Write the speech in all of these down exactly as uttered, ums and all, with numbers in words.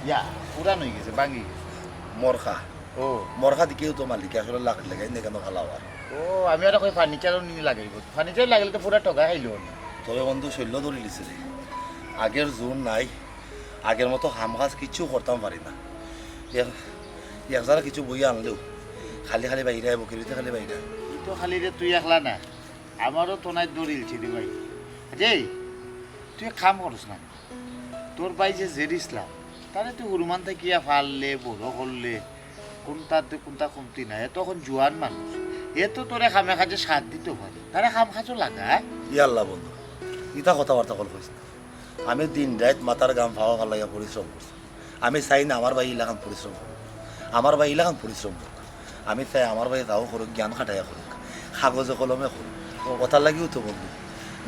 ইয়া, পুরান অই গেছে, ভাঙি গেছে। মরখা। ও। মরখা দিকেও তো মালিক, আসলে লাগাই লাগাই নে কেন খালা হওয়ার? ও, আমি আর কই ফার্নিচারও নি লাগাইব। ফার্নিচার লাগাইলে তো পুরা ঠগা খাইলো নি। তবে বন্ধু, শৈল্য ধরি লিছে রে। আগের জোর নাই, আগের মতো হাম কাজ কিচ্ছু করতাম পারি না। এক, এক জারা কিছু বই আনলেও খালি খালি বাইরে আইব, কেরিতে খালি বাইরে আইব। তুই তো খালি রে, তুই একলা না, আমারও তো নাই দৌড়িলছি রে ভাই। রে, তুই এক কাম করস না, তোর ভাই যে জেড ইসলাম, তারে তুই হুরুমান থাকিয়া ফাললে, বড় করলে, কোনটাতে কোনটা কমতি নাই। এ তো এখন জুয়ান মানুষ, এ তো তোরে কামে কাজে সাথ দিতে পারে, তারে কাম কাজও লাগা। ইয়াল্লা বন্ধু, ইতা কথাবার্তা কল কইস না। আমি দিন রাইত মাথার ঘাম পাও ফালাইয়া পরিশ্রম করছি। আমি চাই না আমার ভাই ইলাখান পরিশ্রম করুক, আমার ভাই ইলাখান পরিশ্রম করুক। আমি চাই আমার ভাই যাও করুক, জ্ঞান খাটাইয়া করুক, কাগজে কলমে করুক। ও কথার লাগিও তো বন্ধু,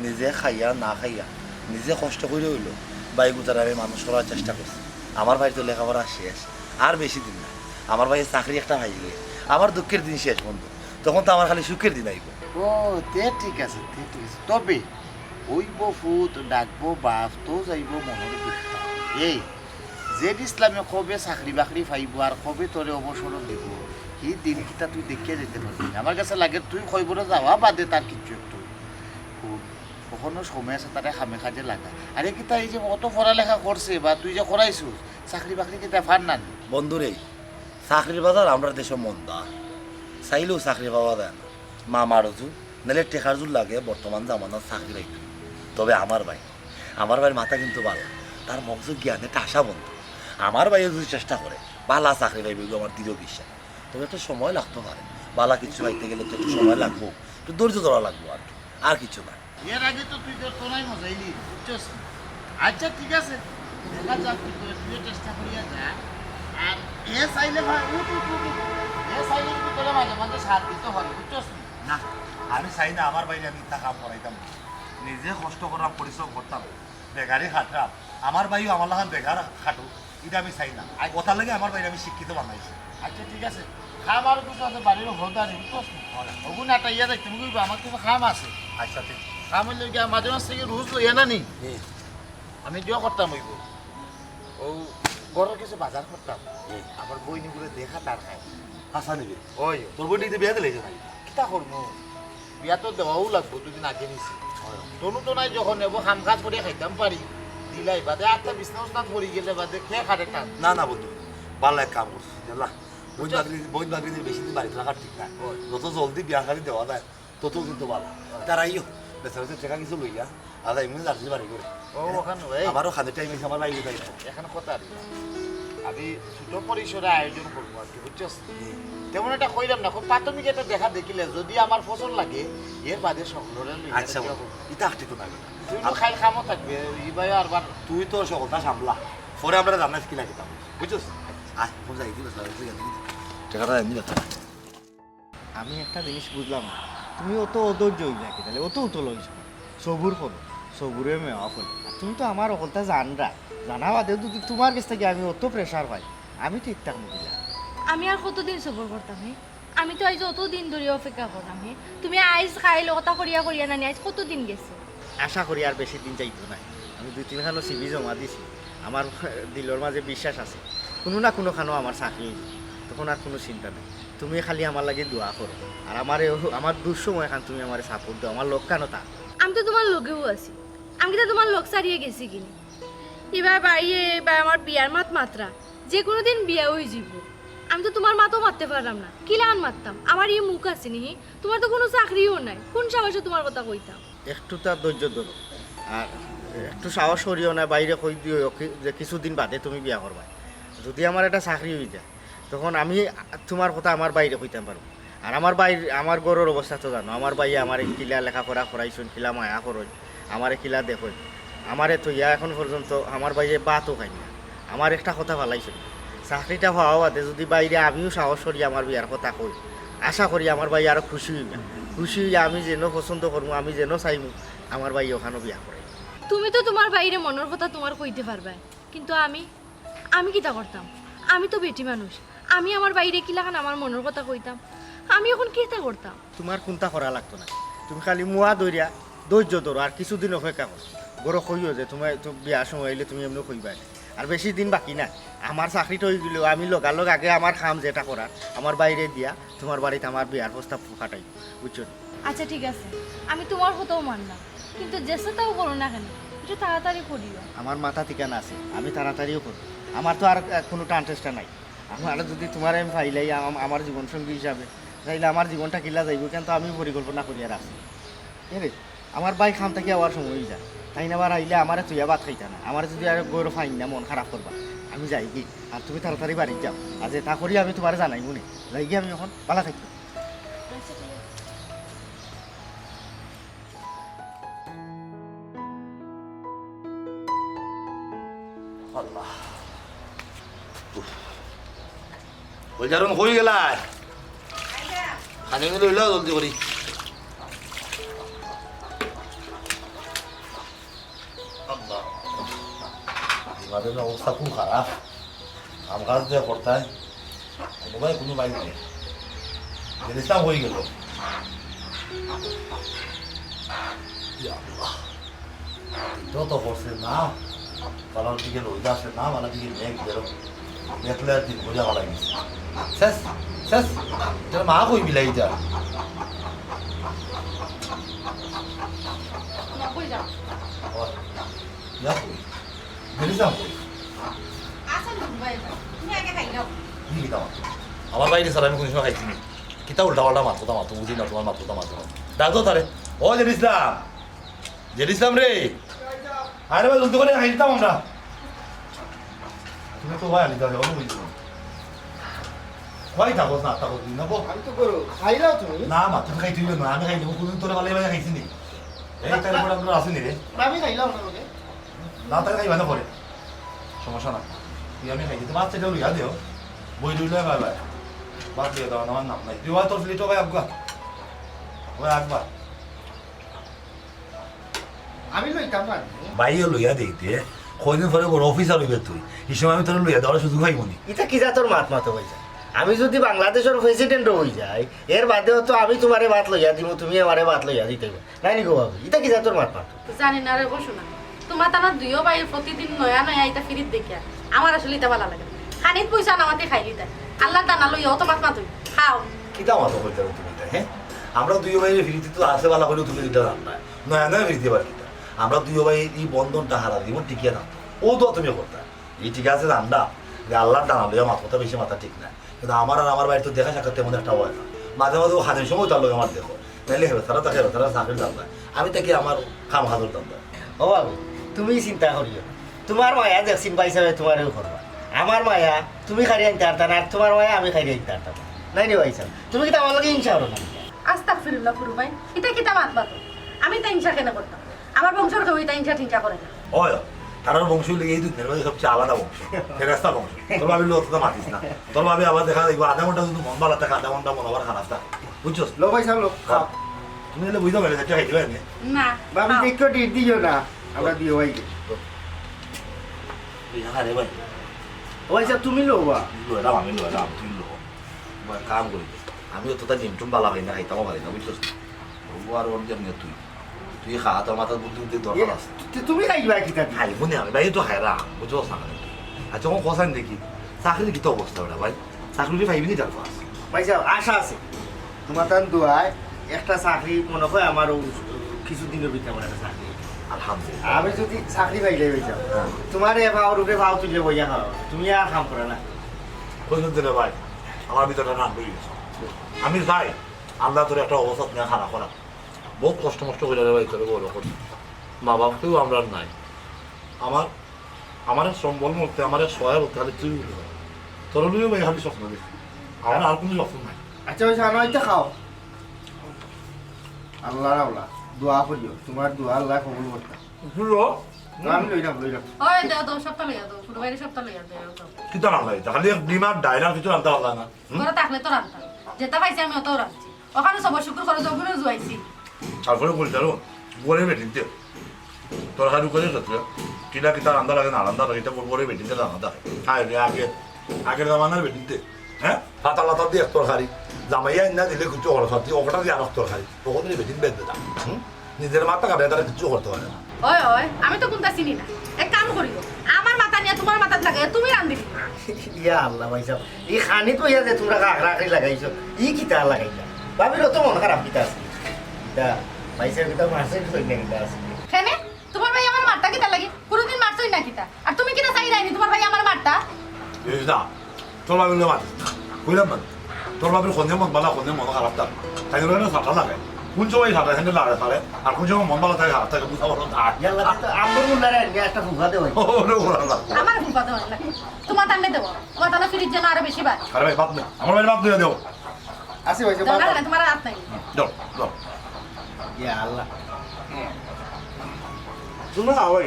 নিজে খাইয়া না খাইয়া, নিজে কষ্ট করি অইলো ভাই গুতারে আমি মানুষ করার চেষ্টা করছি। আমার ভাইর তো লেখাপড়া শেষ, আর বেশি দিন না। আমার ভাইয়ে চাকরি একটা পাইলে আমার দুঃখের দিন শেষ বন্ধু, তখন তো আমার খালি সুখের দিন আইব। ও, তে ঠিক আছে, তে ঠিক আছে। তবে অইব ফুত, ডাকবো বাপ, তো যাইব মনের দুঃখ। এই জেড ইসলামে কবে চাকরি বাকরি পাইব আর কবে তোরে অবসর দিব, হি দিন কিতা তুই দেখিয়া যাইতে পারবি না। আমার কাছে লাগে তুই কয়বরে যাওয়া বাদে তার কিচ্ছু একটু হুন, অখনো সময় আছে, তারে কামে কাজে লাগা। আরে কিতা, এই যে অত পড়ালেখা করছে বা তুই যে করাইছস, চাকরি বাকরি কিতা পার না নি? বন্ধুরে, চাকরির বাজার আমরার দেশো মন্দা, চাইলেও চাকরি পাওয়া যায় না। মামার জুর, নাইলে টেকার জুর লাগে বর্তমান জামানার চাকরি পাইতে। তবে আমার ভাই, আমার ভাইর মাথা কিন্তু ভালা, তার মগজ জ্ঞানে ঠাসা বন্ধু। আমার ভাইয়ে যদি চেষ্টা করে, ভালা চাকরি পাইব, এগু আমার দৃঢ় বিশ্বাস। তবে একটা সময় লাগতে পারে, ভালা কিছু পাইতে গেলে তো একটু সময় লাগবো, একটু ধৈর্য ধরা লাগবো আর কি, আর কিছু না। এর আগে তো তুই তোর তোলাই মজাইলি, বুঝছস? আচ্ছা, ঠিক আছে, দেখা যাক কি করে, তুইও চেষ্টা করিয়া যা। আর এ চাইলে ভাই, উঠ, উঠ, উঠ, উঠ। এ চাইলে কিন্তু তোরে মাঝে মাঝে সাথ দিতে পারে, বুঝছস নি? না, আমি চাই না আমার ভাইরে আমি ইতা কাম করাইতাম। নিজে কষ্ট করলাম, পরিশ্রম করতাম, বেকারি খাটলাম, আমার ভাইও আমার লাখান বেকার খাটুক, ইটা আমি চাই না। আর কথার লাগি আমার ভাইরে আমি শিক্ষিত বানাইছি। আচ্ছা, ঠিক আছে, কাম আরো কিছু আছে, বাড়ির হলদারি, বুঝছস নি? অগু নাটাইয়া যাইতে মুগু, আমার কিছু কাম আছে। আচ্ছা, ঠিক। কাম অইলে গিয়া মাঝে মাঝে থেকে রোজ লইয়া না নি? হুম। আমি যে করতাম অইব, ও ঘরর কিছু বাজার করতাম। হুম। আমার বইনিগুরে দেখা দরকার। হাছা নিবে? ওই। তোর বইনিতে বিয়া দিলে না? কিতা করমু? বিয়া তো দেওয়াও লাগবো, দুদিন আগে নিছি। অয়। তনু তো নাই, যখন নেবো কাম কাজ করিয়া খাইতাম পারি। দিলাই বাদে আটটা বিছনা উছনাত পড়ি গেলে বাদে কে খাটে টান? না, না বন্ধু, ভালা এক কাম করছিস, জানলা? বইন বাগরি, বইন বাগরি বেশি দিন বাড়িত রাখা ঠিক না। অয়। যত জলদি বিয়া শাদি দেওয়া যায়, তত কিন্তু ভালা। অয়। তারাইও বেচা বেচা টেকা কিছু লইয়া, আর এমনি যার বাড়ি করে। ও, ওখানে ভাই। আমারও খানিক টাইম অইছে, আমার ভাই কোথায়? এখন কথা আর কি। আমি ছোট পরিসরে আয়োজন করবো আর কি, বুঝছস? জি। তেমন একটা কইলাম না, খুব প্রাথমিক একটা দেখা দেখিলে যদি আমার পছন্দ লাগে, এর বাদে সকলরে লইয়া আচ্ছা, দেখা বন্ধু, করবো। ইতা আটটি তো না। তুই তো আম- খাইল খামো থাকবে, ই ভাই আর বার। তুই তো সকলটা সামলা, পরে আমরা জানাস কি লাগে তা, বুঝছস? আয়, ফোন যাই দিবস না, তুই জানি। টেকাটা এমনি ব্যাপার। আমি একটা জিনিস বুঝলাম না, তুমি অত অধৈর্য অইলা কিতার লাগি, অত উতলা অইছো? সবুর করো, সবুরে মেওয়া ফল। আর তুমি তো আমার অকলতা জানরা, জানা বাদেও যদি তুমার গেছ থাকি আমি অত প্রেশার পাই, আমি ঠিক থাকমু কিলা? আমি আর কতদিন সবুর করতাম হে? আমি তো আইজ অত দিন ধরি অপেক্ষা করলাম হে। তুমি আইজ কাইল কথা করিয়া করিয়া নানি আইজ কতদিন গেছে? আশা করি আর বেশি দিন যাইতো নায়। আমি দুই তিনখানো সিভি জমা দিছি। আমার দিলর মাঝে বিশ্বাস আছে, কুনু না কুনু খানো আমার চাকরি অইবো, তখন আর কুনু চিন্তা নাই। তুমি খালি আমার লাগি দোয়া করো, আর আমারে, আমার দুঃসময় খান তুমি আমারে সাপোর্ট দেও, আমার লগ খানো থাকো। আমি তো তুমার লগেউ আছি, আমি কিতা তুমার লগ ছাড়িয়া গেছি কিনি? ইবায় বাড়িয়ে, ইবায় আমার বিয়ার মাত মাতরা, যে কুনু দিন বিয়া অইযিবো। আমি তো তুমার মাতও মাততে পারলাম না, কিলান মাততাম? আমার ই মুখ আছে নি? তুমার তো কুনু চাকরিও নাই, কুন সাহসে তুমার কথা কইতাম? একটুতা ধৈর্য ধরো, আর একটু সাহস করিও না, বাইরে কই দিও কি-, যে কিছুদিন বাদে তুমি বিয়া করবায়। যদি আমার একটা চাকরি অইযায়, তখন আমি তুমার কথা আমার বাইরে কইতাম পারমু। আর আমার বাইর, আমার ঘরর অবস্থা তো জানো, আমার বাইয়ে আমারে কিলা লেখাপড়া করাইছইন, কিলা মায়া করইন, আমারে কিলা দেখইন। আমারে থইয়া এখন পর্যন্ত আমার বাইয়ে ভাতও খাইন না। আমার একটা কথা ফালাইছইন, চাকরিটা পাওয়া বাদে যদি বাইরে আমিও সাহস করি আমার বিয়ার কথা কই, আশা করি আমার বাইয়ে আরো খুশি অইবা। খুশি অইয়া আমি যেন পছন্দ করমু, আমি যেন চাইমু, আমার বাইয়ে ওখানো বিয়া করাইবা। তুমি তো তুমার বাইরে মনর কথা তুমার কইতে পারবায়, কিন্তু আমি, আমি কিতা করতাম? আমি তো বেটি মানুষ, আমি আমার বাইরে কিলাখান আমার মনর কথা কইতাম? আমি এখন কিতা করতাম? তুমার কুনতা করা লাগতো না, তুমি খালি মুয়া ধরিয়া ধৈর্য ধরো, আর কিছুদিন অপেক্ষা করো। ঘরো কইও যে তুমার তো বিয়ার সময় অইলে তুমি এমনে কইবায়, আর বেশি দিন বাকি নাই, আমার চাকরিটা অইগেলেউ আমি লগালগ আগে আমার কাম যেটা করার, আমার ভাইরে দিয়া তুমার বাড়িত আমার বিয়ার প্রস্তাব পাঠাইমু, বুঝছো নি? আচ্ছা, ঠিক আছে, আমি তুমার কথাও মানলাম, কিন্তু যেছাতাউ করো না কেনে, একটু তাড়াতাড়ি করিও। আমার মাথা ঠিকানা আছে, আমি তাড়াতাড়িউ করমু। আমার তো আর, আহ, কুনু টান-টেষ্টা নাই। আমার যুদি তুমারে আমি পাইলাই, আম-, আমার জীবনসঙ্গী হিসাবে, তাইলে আমার জীবনটা কিলা যাইবো, ইখান তো আমি পরিকল্পনা করিয়া রাখছি। এরে, আমার ভাই কাম থাকি আওয়ার সময় অইযায়, তাইন আবার আইলে আমারে থইয়া ভাত খাইতা না, আমারে যুদি আর ঘরো পাইন না, মন খারাপ করবা। আমি যাইগি, আর তুমি তাড়াতাড়ি বাড়িত যাও, আর যেতা করি আমি তুমারে জানাইমু নে। যাইগি আমি অখন, ভালা থাকিও। আল্লাহ। উফ। কই যারুন, কই গেলায়? খানি মিলে অইলো জলদি করি। আল্লাহ। ইমাদের অবস্থা খুব খারাপ। কাম কাজ দিয়া করতায়। কুনু ভাই, কুনু ভাই নাই। জেরিসলাম কই গেল? ইয়া আল্লাহ। দিনটাও তো পড়ছে না। বালার দিকে রোদ আছে না, বালার দিকে মেঘ বেরো। দেখলে আর দিন বোঝা ভালো গেছে। শেষ, শেষ। ইটার মা কই বিলাই ইটা? না, কই যাও? ও, ইয়া কই? জেরিসলাম কই? আচ্ছা, নুরু ভাই, তুমি আগে খাই নাও। কি কিতা মাতো? আমার ভাইরে ছাড়া আমি কুনু সময় খাইছি নি। কিতা উল্টা পাল্টা মাত কথা মাতো, বুঝি না তুমার মাত কথা মাতো। ডাক দেও তারে। ও জেরিসলাম। জেরিসলাম রে। আরে ভাই, জলদি করি খাইতাম আমরা। তুমি তো ভাই আনি দাও, বুঝছো? কই থাকো না, থাকো তুমি না, বল। আমি তো করো, খাইলাও তুমি। না, মা, তুমি খাইতে অইবে না, আমি খাই নেবো, কুনুদিন তোরে ভালাই ভালাই খাইছি নি। এই, তার উপর আমরা আসি নি রে। আমি খাইলাম না, ওকে। না, তাই খাইবা না পরে। সমস্যা না। তুই আমি খাই দিতে, মাছ সেটা লইয়া দেও। বই রইলে ভাই ভাই। বাদ দিয়ে দাও, আমার নাম নাই। তুই ভাই তোর প্লেটও ভাই আগুয়া। ভাই আগুয়া। আমি লইতাম পারি। ভাইও লইয়া দেইতে, কয়দিন পরে বড় অফিসার অইবে তুই। এই সময় আমি তোর লইয়া দেওয়ার সুযোগ পাইব নি। ইটা কি জাতর মাত মাতো ভাইজান? আমি যদি বাংলাদেশর প্রেসিডেন্টও অই যাই, এর বাদেও তো আমি তুমারে ভাত লইয়া দিমু, তুমি আমারে ভাত লইয়া দিতে অইবো। নায় নি গো ভাবি, ইটা কি জাতর মাত মাতো? জানি না রে, বসো না। তুমার তারা দুইও ভাই প্রতিদিন নয়া নয়া ইটা ফিরিত দেখিয়া আমার আসলে ইটা ভালা লাগে না। খানিত পয়সা নামাতে খাইলি তাই। আল্লাহর দানা লইয়া অত মাত মাতো। খাও। কিতা মাতো কইতে তুমি ইটা, হ্যাঁ? আমরা দুইও ভাইরে ফিরিতে তো আছে ভালা করেও তুমি দিতে জান না। নয়া নয়া ফিরিতে পারি কিতা? আমরা দুইও ভাই এই বন্ধনটা হারা জীবন টিকিয়া থাকতো। ও তো তুমি করতা। এই ঠিক আছে জানলা যে আল্লাহর দানা লইয়া মাত কথা বেশি মাতা ঠিক না। কিন্তু আমার আর আমার ভাইর তো দেখা সাক্ষাৎ তেমন একটা অয় না। মাঝে মাঝে ও খানির সময় তার লগে আমার দেখো। নাইলে হেবে তারা তাকে হেবে তারা চাকরির দাম নাই। আমি তাকে আমার কাম হাজর দাম নাই। ও বাবু, তুমি চিন্তা করিও না। তুমার মায়া দেখছি ভাই সাহেব তুমারেও করবা। আমার মায়া তুমি খাড়ি আনতে পারতা না, আর তুমার মায়া আমি খাড়ি আনতে পারতাম না। নায় নি ভাইজান? তুমি কিতা আমার লগে হিংসা করো না? আস্তাগফিরুল্লাহ, ফুরু ভাই। ইটা কিতা মাত মাতো? আমি ইতা হিংসা কেনে করতাম? আমার বংশর কেউ ইতা হিংসা টিংসা করে না। ওই, তারার বংশ অইলে এই দুনিয়ার মাঝে সবচেয়ে আলাদা বংশ। ফেরেস্তা বংশ। তোর ভাবির লগে তো মাতিস না। তোর ভাবি আবার দেখা যাইবো, আধা ঘন্টা যদি মন ভালা থাকে, আধা ঘন্টা মন আবার খারাপ থাকে। বুঝছস? লো ভাই সাহেব, লো, খাও। তুমি এলে বুঝতে পারলে, যেটা খাইতে পারে না। না, ভাবি, খাও। দেখো, ডিট দিও না। আমরা দিও ভাই। তুই খা রে ভাই। ও ভাই সাহেব, তুমি লো বা। লো, এরা আমি লো, এরা আমি, তুই লো। ভাই, কাম করি দে। আমিও তো তার নিমটুম বালা খাই না, খাইতামও পারি না, বুঝছস? ও আর ওর জন্য তুই। তুই খা, তোর মাথার বুদ্ধি বুদ্ধি দরকার এ, আছে। তু-, তুমি খাইবা কিতা দি? খাইবো নি আমি, ভাই, তো খাইরা, বুঝছস না? আচ্ছা, ও কোথায় দেখি? চাকরির কিতা অবস্থা ওটা, ভাই? চাকরি পাইবি নি তার পাশ? ভাই সাহেব, আশা আছে। তুমার তান দোয়ায় একটা চাকরি মনে হয় আমার ও কিছু দিনের ভিতরে আমার একটা চাকরি। আলহামদুলিল্লাহ। আমি যদি চাকরি পাইলে হয়ে যাও, হ্যাঁ। তুমার এ ভাও রূপে ভাও তুললে বইয়া খাও, তুমি আর কাম করে না। কইছেন তো রে ভাই, আমার ভিতরে রাগ হয়ে গেছে। আমি চাই আল্লাহ তোর একটা অবস্থা নিয়ে খারাপ করা। বহুত কষ্ট মষ্ট করে রে ভাই তোরে বড় করছি। মা বাপ কেউ আমরা নাই। আমার, আমার এক সম্বল মরতে, আমার এক সহায় বলতে খালি তুই উঠে। তোর লইও ভাই খালি স্বপ্ন দেখি। আমার আর কোনো স্বপ্ন নাই। আচ্ছা, ওই সামনে ওইটা খাও। আল্লাহ রাওলা, দোয়া করিও, তুমার দোয়া আল্লাহ কবুল করতা। হুলো? না, আমি লইলাম, লইলাম। ওই দেও, দেও, সবটা লইয়া দেও, ফুরু ভাইরে সবটা লইয়া দেও, দেও। কিতা রান্না এটা? খালি এক ডিম আর ডাইল আর কিছু রান্না পারলা না? হুম? ঘরে থাকলে তো রান্না। যেটা পাইছি আমি অত রাঁধছি। ওখানে সব শুকুর করে যগুনে জুয়াইছি। তারপরে বলতে পারো, ঘরে বেটিনতে। তরকারি করে খেতে। কিনা কিতা রান্না লাগে না রান্না লাগে, এটা বলবো রে বেটিনতে রান্না থাকে। হায় রে, আগে, আগের জামানার বেটিনতে। হ্যাঁ? পাতা লাতা দিয়ে এক তরকারি। জামাইয়া না দিলে কিছু খরচ হয়, ওটা দিয়ে আর এক তরকারি। তখন রে বেটিন বেঁধে দাম। হুম? নিজের মাথা কাটে, তারা কিচ্ছু করতে পারে না। ওই, ওই, আমি তো কোনটা চিনি না। এক কাম করিও, আমার মাথা নিয়ে তোমার মাথা ইয়া আল্লাহ ভাইসাব, ই খানিত বইয়া যে তুমরা কাকড়া কাকড়ি লাগাইছো, ই কিতা লাগাইলা? ভাবির অত মন খারাপ কিতা আছে? কিতা ভাইসাব, কিতা মারছে, কিতা অইন্য কিতা আছে? কেনে? তুমার ভাই আমার মারতা কিতা লাগি? কুনুদিন মারছইন না কিতা? আর তুমি কিতা চাইরায়নি তুমার ভাই আমার মারতা? এই না, তোর ভাবির লগে মাতিস না। কইলাম না, তোর ভাবির কনে মন বালা, কনে মন খারাপ তার। তাই জন্য ফাটা লাগে। কুন সময় ফাটা, এখানে লাড়ে ফাড়ে, আর কুন সময় মন বালা থাকে, খারাপ থাকে, বুঝা বড় না। ইয়াল্লা, তো আব্দুল মুল্লারে নিয়ে একটা ফুফা দেওয়া। ও, ওরে, ওরে, ওরে। আমার ফুফা দেওয়া লাগে। তুমার তান্ডে দেওয়া। তুমার তান্ডে ফিরিত যেন আরো বেশি বার। আরে ভাই, বাদ দে। আমার ভাইরে বাদ দিয়া দেও। আছি ভাই, দরকার বাদ নাই, তুমার হাত নাই। দেও, দেও। ইয়া আল্লাহ। তুমি খাও ভাই।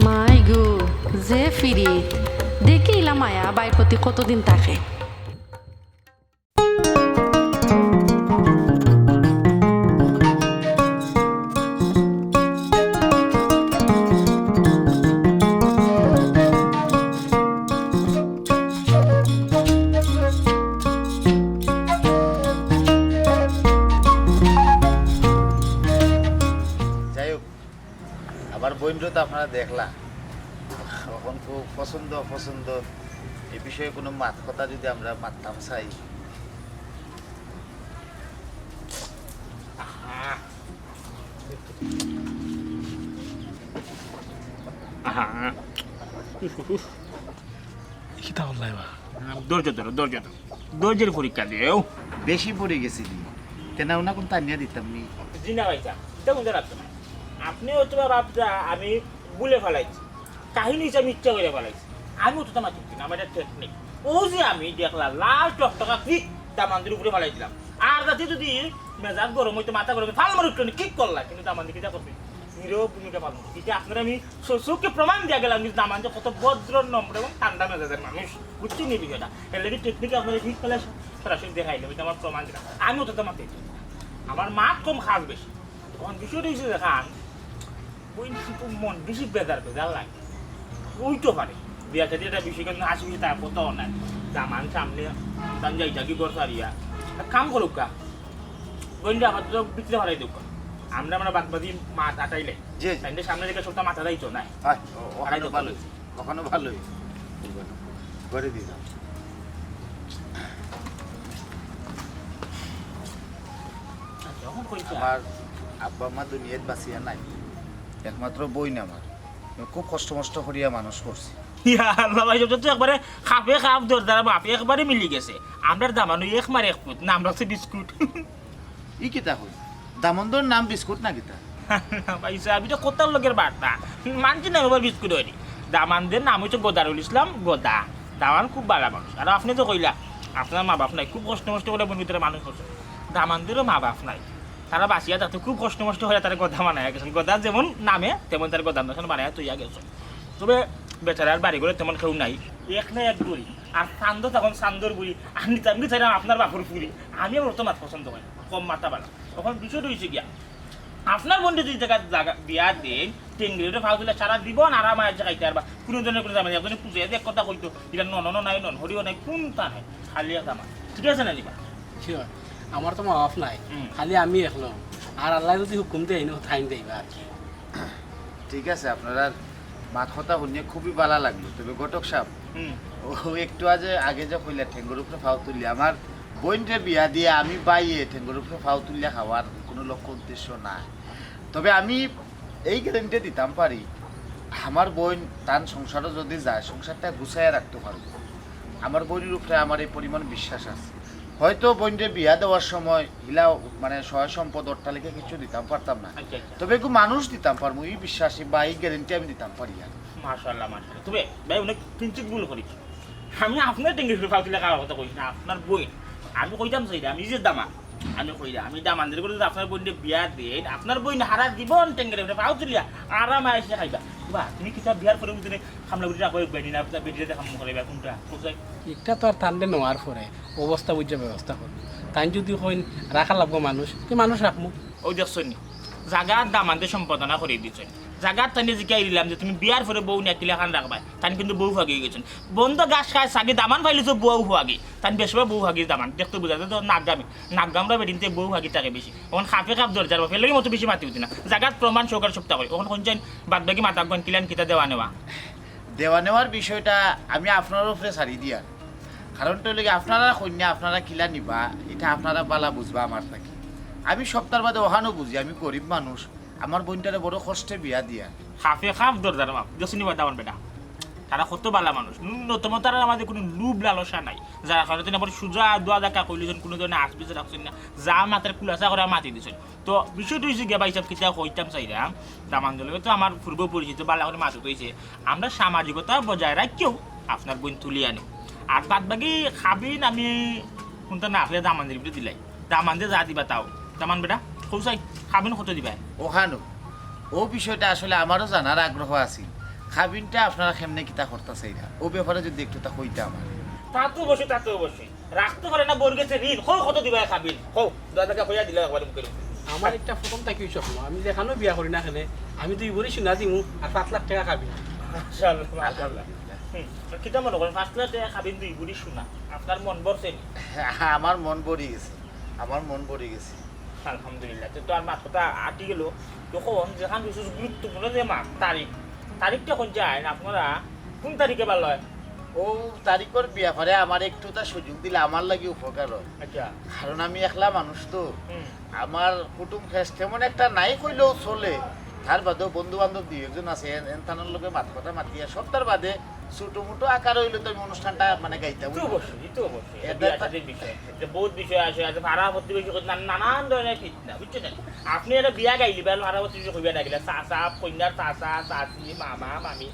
মাই গো, যে ফিরিত, দেখি ইলা মায়া বাইর প্রতি কতদিন থাকে। যাই হোক, আমার বইনরে তো আপনারা দেখলা, এখন খুব পছন্দ অপছন্দ, এ বিষয়ে কোনো মাত কথা যদি আমরা মাততাম চাই। আহা। আহা। কিতা বললাই বা? ধৈর্য ধরো, ধৈর্য ধরো। ধৈর্যের পরীক্ষা দেও। বেশি পড়ে গেছি নি। তেনা ওনা কোন তানিয়া দিতাম নি। জি না ভাইসাব, ইটা বুঝা লাগতো না। আপনি হয়তো বা ভাবতা আমি ভুলে ফালাইছি। কাহিনী হিসাবে ইচ্ছা করে ফালাইছি। আমি অতটা মাতিছি না, আমার একটা টেকনিক। ও যে আমি দেখলা লাল টকটকা ঠিক দামান্দির উপরে ফালাই দিলাম। আর যাতে যদি মেজাজ গরম হইতো, মাথা গরম হইতো, ফাল মারি উঠলো নি, কিক করলা। কিন্তু দামান্দি কিতা করছে? হিরো ভূমিকা পালন করছে। এটা আপনারা আমি স-, চোখে প্রমাণ দিয়া গেলাম, কিন্তু দামান্দি কত ভদ্র, নম্র এবং ঠান্ডা মেজাজের মানুষ। বুঝছেন এই বিষয়টা? এর লাগি টেকনিক আপনারা ঠিক পেলে সরাসরি দেখাইলাম, এটা আমার প্রমাণ দিলাম। আমি অতটা মাতি আমার মাত কম, কাজ বেশি। তখন বিষয়টা হচ্ছে দেখান, ওই কিন্তু মন বেশি বেজার বেজার লাগে। ওই তো পারে। বিয়া শাদী একটা বিষয় কিন্তু আসে বেশি তার কথা নাই। দামান সামনে, দান যাই থাকি ঘর সারিয়া। এক কাম করুক গা। বইনটা আপাতত ভিতরে হারাই দেউক গা। আমরা, আমরা বাদ বাকি মাত আটাইলে। জি, জি। তাইলে সামনে দিকে সবটা মাথা যাইতো না। হ্যাঁ, ও-, হারাই ওখানে দেউক ভালো গা। হয়েছে। ওখানে ভালো হয়েছে। করে দিলাম। আচ্ছা, এখন কইছে? আমার আব্বা আম্মা দুনিয়াত বাঁচিয়া নাই, একমাত্র বইন আমার। আমি খুব কষ্ট মষ্ট করিয়া মানুষ করছি। ইয়া আল্লাহ ভাই, এটা তো একবারে খাপে খাপ দরদার মাপ, একবারে মিলি গেছে। আমরার দামানো এক মার এক পুত, নাম রাখছে বিস্কুট। ই কিতা কই? দামন্দর নাম বিস্কুট না কিতা? না ভাই সাহেব, এটা কথার লগের বার্তা। মানছি না, আবার বিস্কুট হয়নি। দামানদের নাম হচ্ছে গোদারুল ইসলাম, গোদা। দামান খুব ভালা মানুষ। আর আপনি তো কইলা, আপনার মা বাপ নাই, খুব কষ্ট মষ্ট করে বইন ভিতরে মানুষ করছে। দামানদেরও মা বাপ নাই, তারা বাঁচিয়া থাকতে খুব কষ্ট মষ্ট করে তারা গোদা বানাইয়া গেছেন। গোদা যেমন নামে, তেমন তার গোদার নাম বানাইয়া তৈয়া গেছেন। তবে বেচারার বাড়ি ঘরে তেমন কেউ নাই, এক না এক বুড়ি। আর চান্দ তখন চান্দর বুড়ি, আর নিতাম কি চাইলাম আপনার বাপুর ফুরি। আমি আমার তো মাত পছন্দ হয় না, কম মাথা বালা। তখন বিষয়টা হয়েছে গিয়া, আপনার বন্ধু যদি জায়গা, জায়গা বিয়া দেন, টেঙ্গিরে ফাউ দিলে সারা জীবন আরাম আছে খাইতে পারবা, কোনো ধরনের কোনো ঝামেলা। একজনে পুজো এক কথা কইতো, এটা নন নাই, নন হরিও নাই, কোনটা নাই, খালি এক আমার। ঠিক আছে না নিবা? Sure, আমার তো মা বাপ নাই, হুম। খালি আমি একলো। আর আল্লাহ যদি হুকুম দেয়, ইনো থাইন দেইবা আর কি। ঠিক আছে, আপনারার মাত কথা শুনিয়া খুবই ভালা লাগলো। তবে ঘটক সাহেব, হুম। ও একটু আগে, আগে যে কইলা ঠেঙ্গর উপরে ফাও তুললে, আমার বইনরে বিয়া দিয়া আমি বাইয়ে ঠেঙ্গর উপরে ফাও তুললে খাওয়ার কোনো লক্ষ্য উদ্দেশ্য নাই। তবে আমি এই গ্যারান্টি দিতাম পারি, আমার বইন তান সংসারও যদি যায়, সংসারটা গুছাইয়া রাখতে পারবো। আমার বইনের উপরে আমার এই পরিমাণ বিশ্বাস আছে। হয়তো বইনরে বিয়া দেওয়ার সময় হিলা, মানে, সয় সম্পদ অট্টালিকা কিছু দিতাম পারতাম না, আচ্ছা, আচ্ছা। তবে একটু মানুষ দিতাম পারবো, এই বিশ্বাসে বা এই গ্যারান্টি আমি দিতাম পারি আর। মাশাআল্লাহ, মাশাআল্লাহ। তবে ভাই, অনেক কিঞ্চিত ভুল করি। আমি আপনার টেঙ্গি ফালতু লেখার কথা কইছি না, আপনার বইন। আমি কইতাম চাইরা, আমি যে দামান, আমি কইরা, আমি দামানদের করে যদি আপনার বইনরে বিয়া দেন, আপনার বইন হারা জীবন টেঙ্গিরে ফাও তুলিয়া আরাম আয়েসে খাইবা। বা তুমি কিতা বিয়ার পরে বুঝলে খামলা বুঝি রাখো, বেটি না, বেটিরে দেখাম মুখে, কোনটা? কোথায়? একটা তো আর তানরে নেওয়ার পরে অবস্থা বুঝে ব্যবস্থা করবো। তাই যদি কইন রাখা লাগবো মানুষ, তে মানুষ রাখমু। ওই দেখছো নি, জাগার দামানতে সম্পাদনা করে দিচ্ছেন। জাগার তানে জিকাই দিলাম যে তুমি বিয়ার পরে বউ নিয়ে কিলা খান রাখবায়, তান কিন্তু বউ ফাগি গেছেন। বন্ধ ঘাস খায় সাগি দামান পাইলিছো বউ ফাগি, তান বেশবা বউ ফাগি দামান। দেখতে বুঝা যায় তো নাকগামি, নাকগামরা বেটিনতে বউ ফাগি থাকে বেশি। এখন খাপে খাপ দরজার বাপের লাগি মতো বেশি মাতি উঠি না। জাগাত প্রমাণ সহকারে সপ্তাহ করি। এখন কোন চাইন বাদ বাকি মাথা কোন কিলান কিতা দেওয়া নেওয়া। দেওয়া নেওয়ার বিষয়টা আমি আপনারার উপরে ছাড়ি দিয়ার। কারণটা অইলো গি, আপনারা কইন্যা আপনারা কিলা নিবা, ইটা আপনারা বালা বুঝবা আমার থাকি। আমি সবতার বাদে অখানও বুঝি, আমি গরিব মানুষ, আমার বইনটারে বড় কষ্টে বিয়া দিয়ার। খাফে খাফ দরদার বাপ, দেখছো নি বা দামান বেটা, তারা কত বালা মানুষ, ন্যূনতম তারার মাঝে কুনু লোভ লালসা নাই, যার কারণে তারা বড় সুজা দুয়া দেখা কইলিছইন, কুনু ধরনের আঁচ পিছ রাখছইন না, যা মাতের খুলাসা করি মাতি দিছইন। তো বিষয়টা অইছে গিয়া ভাইসাব, কিতা কইতাম চাইরাম, দামান্দর লগে তো আমার পূর্ব পরিচিত, বালা করি মাতউত অইছে। আমরা সামাজিকতা বজায় রাখিয়াউ আপনার বইন তুলিয়া আনি। আর বাদ বাকি কাবিন আমি কুনতা না আখলে দামান্দর ভিতরে দিলাই। দামান্দে যা দিবা তাও। দামান বেটা, কও চাই, কাবিন কত দিবায়? অখানউ, অউ বিষয়টা আসলে আমারও জানার আগ্রহ আছিল। কাবিনটা আপনারা কেমনে কিতা করতা চাইরা, অউ ব্যাপারে যুদি একটু তা কইতা আমারে। তা তো অবশ্যই, তা তো অবশ্যই। রাখতে পারে না বউর গেছে ঋণ। কও কত দিবায় কাবিন? কও, দাদাকে কইয়া দিলাও একবারে মুখের উপরে। আমার একটা প্রথম থাকিউ স্বপ্ন, আমি যেখানও বিয়া করি না কেনে, আমি দুই ভরি সোনা দিমু আর পাঁচ লাখ টেকা কাবিন। মাশাআল্লাহ, মাশাআল্লাহ। হুম, তো কিতা মনে করইন, পাঁচ লাখ টেকা কাবিন, দুই ভরি সোনা, আপনার মন ভরছে নি? আমার মন ভরি গেছে, আমার মন ভরি গেছে। আলহামদুলিল্লাহ। তো, তো আর মাত কথা আটি গেল। তখন যেখান বিশেষ গুরুত্বপূর্ণ যে মাত, তারিখ, তারিখটা কইন চাইন আপনারা, কুন তারিখে বালা অয়? অউ তারিখর ব্যাপারে আমারে একটু তা সুযোগ দিলে আমার লাগি উপকার অয়। আচ্ছা। কারণ আমি একলা মানুষ তো, হুম। আমার কুটুম খেশ তেমন একটা নাই কইলেও চলে। তার বাদেও বন্ধু বান্ধব দুই একজন আছে, এন-, এনতানর লগে মাত কথা মাতিয়া সবতার বাদে ছোট মোটো আকারে অইলে তো আমি অনুষ্ঠানটা মানে গাইতাম। তো অবশ্যই, তো অবশ্যই। এটা বিয়া তা- শাদির বিষয়। যে বহুত বিষয় আছে, আছে পাড়া প্রতিবেশী কত নানা, নানান ধরনের ফিতনা, বুঝছেন নি? আপনি একটা বিয়া গাইলিবা, পাড়া প্রতিবেশী কইবা না কিলা, চাচা, কইন্যার চাচা, চাচি, মামা, মামি,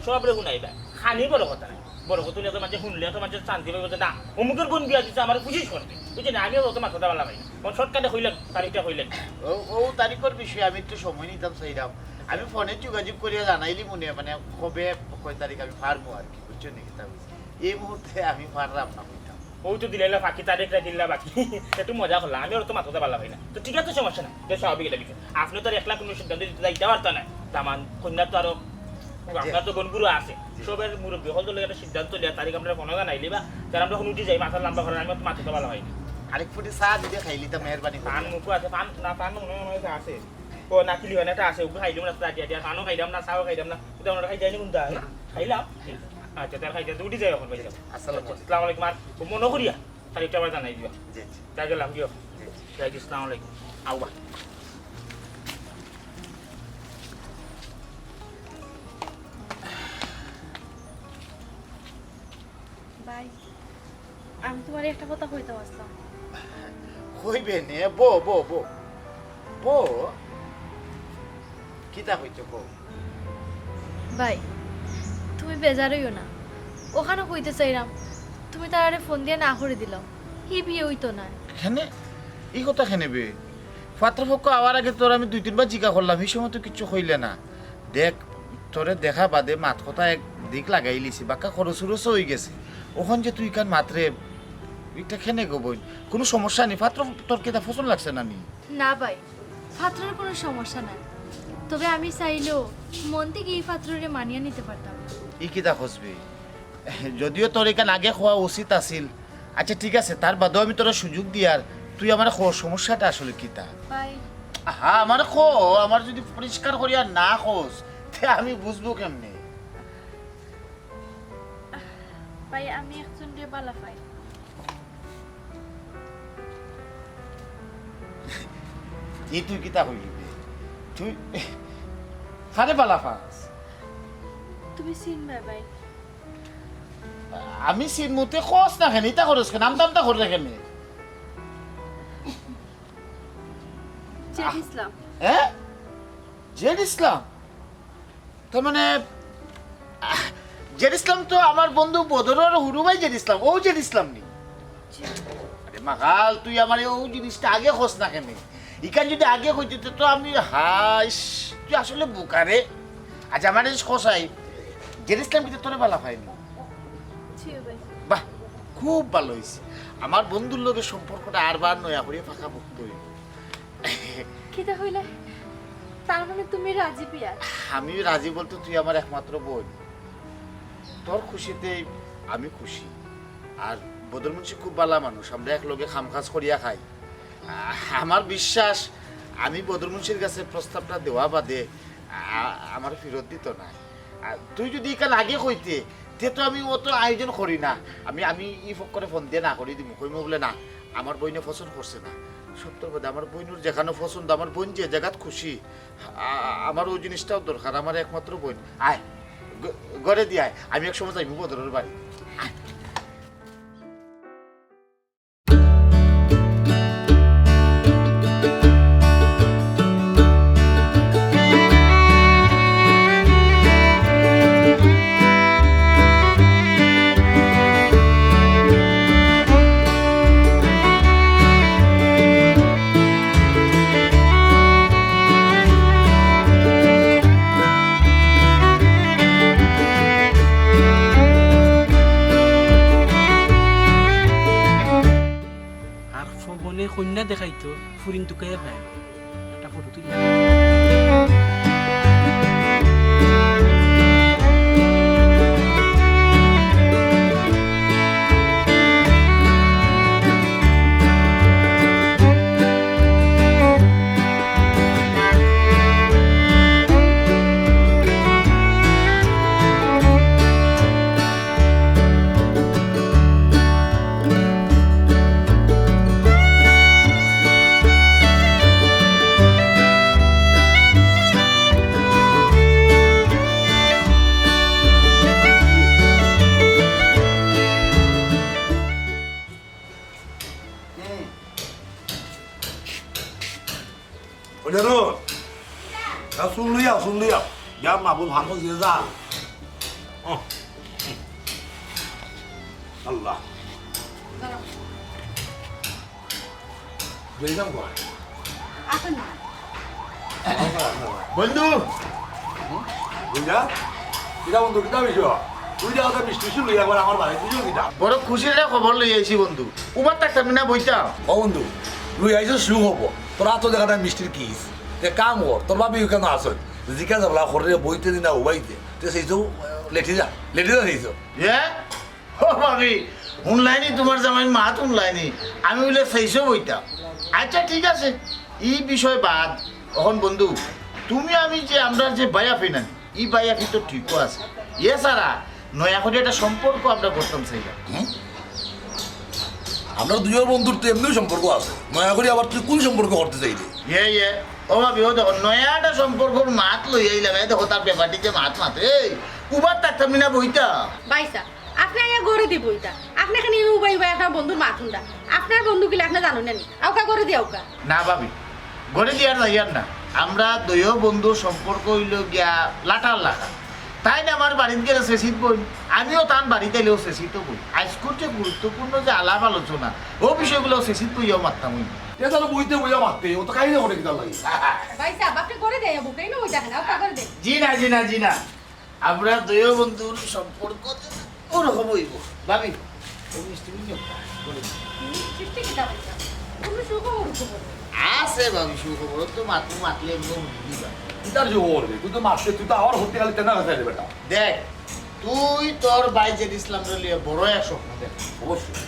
সবরে হুনাইবা। খানি বড় কথা নায়। বড় কথা অইলে তো মাঝে হুনলে তো মাঝে শান্তি পাইব যে না, অমুকের বইন বিয়া দিছে, আমারে খুশি করবে। বুঝছেন নি? আমিও অত মাথা দাবালা ভাই। কোন শর্টকাটে কইলেন, তারিখটা কইলেন। অউ, অউ তারিখর বিষয়ে আমি একটু সময় নিতাম চাইরাম। আমি ফোনে যোগাযোগ করিয়া জানাইলিমুনে, মানে কবে, কয় তারিখ আমি পারমু আর কি, বুঝছেন নি? কিতা কইছি? এই মুহূর্তে আমি পাররাম না কইতাম। অউ তো দিলাইলা ফাঁকি, তারিখটা দিলা বাকি। একটু মজা করলাম, আমি অত মাথা দাবালা ভাই না। তো ঠিক আছে, সমস্যা নাই, বেশ স্বাভাবিক একটা বিষয়। আপনি তো আর একলা কুনু সিদ্ধান্ত দিতা যাইতা পারতা নায়। দামান কইন্যা তো আরো, আপনার তো বইন বুড়া আছে, জি। সবের মুরব্বি অকলর লগে একটা সিদ্ধান্ত লিয়া তারিখ আমরারে ফোনো জানাইলিবা, তার আমরা অখন উঠি যাই, মাথা লম্বা করার, আমি অত মাথা দাবালা ভাই না। আরেক ফুটি চা দিলে খাইলিতাম, মেহেরবানি করি। পান মুখো আছে, পান না, পান মনে হয় আছে। ও, নাকিলি হয় না, এটা আছে, ওগুলো খাইলাম না, চা দিয়া দিয়া, পানও খাইলাম না, চাও খাইলাম না, ওটা আমরা খাই যাইনি কোনটা? না। খাইলাম? আচ্ছা, তার খাইতে উঠি যাই অখন, ভাই। আসসালামু আলাইকুম। আসসালামু আলাইকুম। আর মনে করিয়া, খালি একটা আবার জানাই দিও। জি, জি। তাই গেলাম, দিও। জি, জি। তাই দিও, আসসালামু আলাইকুম। আউবা। ভাই, আমি তুমারে একটা কথা কইতাম আছলাম। কইবে নে, বো, বো, বো। বো। কিতা কইতে কও? ভাই, তুমি বেজার অইও না। অখানও কইতে চাইরাম, তুমি তারারে ফোন দিয়া না করি দিলাও। হি বিয়া অইতো নায়। কেনে? ই কথা কেনে বে? পাত্রপক্ষ আওয়ার আগে তোরে আমি দুই তিনবার জিগা করলাম, হি সময় তো কিচ্ছু কইলে না। দেখ, তোরে দেখা বাদে মাত কথা এক দিক লাগাইলিছি, বাক্কা খরচ উরচও অইগেছে। অখন যে তুই ইখান মাতরে, ইটা কেনে গো বইন? কুনু সমস্যা নি? পাত্র তোর কিতা পছন্দ লাগছে না নি? না ভাই, পাত্রর কুনু সমস্যা নাই, তবে আমি চাইলেও মন থাকি ই পাত্ররে মানিয়া নিতে পারতাম না। ই কিতা কস বে? যদিও তোর ইখান আগে কওয়া উচিত আছিল। আচ্ছা ঠিক আছে, তার বাদেও আমি তোরে সুযোগ দিয়ার, তুই আমারে ক, সমস্যাটা আসলে কিতা? ভাই। আহা, আমারে ক, আমারে যুদি পরিষ্কার করিয়া না কস, তে আমি বুঝমু কেমনে? ভাই, আমি একজনরে বালা পাই। ই তুই কিতা কইলি বে? তুই কারে বালা পাস? তুমি চিনবায় ভাই। আমি চিনমু, তে কস না কেনে? ইতা করস কেনে? আমতা আমতা কররে কেনে? জেড ইসলাম। হ্যাঁ? জেড ইসলাম? তার মানে, আহ, জেড ইসলাম তো আমার বন্ধু বদরর হুরু ভাই জেড ইসলাম, অউ জেড ইসলাম নি? জি। আরে মাগাল, তুই আমারে অউ জিনিসটা আগে কস না কেনে? ইখান যুদি আগে কইতে তে তো আমি, হাইস, তুই আসলে বোকা রে। আচ্ছা, আমারে কস চাই, জেড ইসলাম কিতা তোরে বালা পায় নি? জি ভাই। বাহ, খুব ভালা অইছে। আমার বন্ধুর লগে সম্পর্কটা আরবার নয়া করিয়া পাকাপোক্ত অইবো। কিতা কইলে? তার মানে তুমি রাজি বিয়াত? আমি রাজি বলতে তুই আমার একমাত্র বইন। তোর খুশিতেই আমি খুশি। আর বদর মুন্সি খুব বালা মানুষ, আমরা একলগে কাম কাজ করিয়া খাই। আ-, আমার বিশ্বাস আমি বদর মুন্সির গেছে প্রস্তাবটা দেওয়া বাদে আ-, আমারে ফিরত দিতো নায়। আর তুই যুদি ইখান আগে কইতে, তে তো আমি অত আয়োজন করি না। আমি, আমি ই ফক্করে ফোন দিয়া না করি দিমু, কইমু বুলে, "না, আমার বইনে পছন্দ করছে না।" সত্যর কথা, আমার বইনর যেখানো পছন্দ, আমার বইন যে জাগাত খুশি, আ-, আমার অউ জিনিসটাও দরকার, আমার একমাত্র বইন। আয়, ঘ-, ঘরে দি আয়, আমি এক সময় যাইমু বদরর বাড়ি। আয়। আর ফবনে কইন্যা দেখাইতো, ফুরিন তুকাইয়া পায় না। একটা ফটো তুলি। ওই যে রোড। যা চুল লইয়া, চুল লইয়া। যা মাহবুব হামো দিয়ে যা। ও। আল্লাহ। যাইতাম কই? আসেন না। বন্ধু! বুঝলা? কিতা বন্ধু, কিতা বিষয়? তুই যা ওটা মিষ্টি মিষ্টি লইয়া একবার আমার বাড়ি, বুঝলি কিতা? বড় খুশির একটা খবর লই আইছি বন্ধু। উবার থাকতাম না বইতাম। ও বন্ধু, লই আইছো সুখবর। তোর আতো দেখা যায় মিষ্টির কিস। তে কাম কর, তোর ভাবি কেন আসল? জিকা যাবলা খরে বইতে দি না উবাইতে। তে সেই তো লেটে যা, লেটে যা সেই তো। এ? ও ভাবি, হুনলায়নি তুমার জামাইর মাত হুনলায়নি? আমি বুলে সেইসব অইতাম। আচ্ছা, ঠিক আছে, ই বিষয় বাদ। অখন বন্ধু, তুমি আমি যে, আমরার যে বায়াফি নানি, ই বায়াফি তো ঠিকও আছে। এ ছাড়া নয়া করি একটা সম্পর্ক আমরা করতাম চাইলাম। হুম? আমরা দুইও বন্ধুর তো এমনিও সম্পর্ক আছে, নয়া করি আবার তুই কোন সম্পর্ক করতে চাইলি? ইয়ে, ইয়ে, ও ভাবি, ও দেখো, নয়া একটা সম্পর্কর মাত লই আইলাম, এ দেখো তার ব্যাপারটি যে মাত মাতে, এই, উবার থাকতাম না বইতাম। বাইসা, আপনে আইয়া গড়ে দিব ইটা। আপনে এখানে উবাই উবাই আপনার বন্ধুর মাত হুনরা। আপনার বন্ধু কিলা আপনে জানো না নি? আউকা গড়ে দি আউকা। না ভাবি, গড়ে দি আর যাইয়ার না। আমরা দুইও বন্ধুর সম্পর্ক অইলো গিয়া লাটার লাখা। তাইন আমার বাড়িত গেলে চেচিত বইন, আমিও তান বাড়িত আইলেও চেচিত বই। আইজকুর যে গুরুত্বপূর্ণ যে আলাপ আলোচনা, ও বিষয়গুলো চেচিত বইয়াও মাততাম অই। এ তাহলে বইতে বইয়া মাততে, ও তো কাহিনী করে কিতার লাগি? ভাই সাহেব, আপনে গড়ে দেয় বুকে, এই না ওই দেখেন, আউকা গড়ে দেয়। জি না, জি না, জি না। আমরা দুইও বন্ধুর সম্পর্ক ওরকম অইবো। ভাবি, ও মিষ্টি মিষ্টি একটা করে দিন। মিষ্টি কিতা বলছো? কোনো সুখবর উঠবো। আছে ভাবি, সুখবর। ও তো মাতু মাতলে এমনি দিবা। কিতার সুখবর রে? তুই তো মাতলে, তুই তো আবার হতে গেলে তেনা গেছে বেটা। দেখ, তুই তোর ভাই জেড ইসলামরে লইয়া বড় এক স্বপ্ন দেখ। অবশ্যই।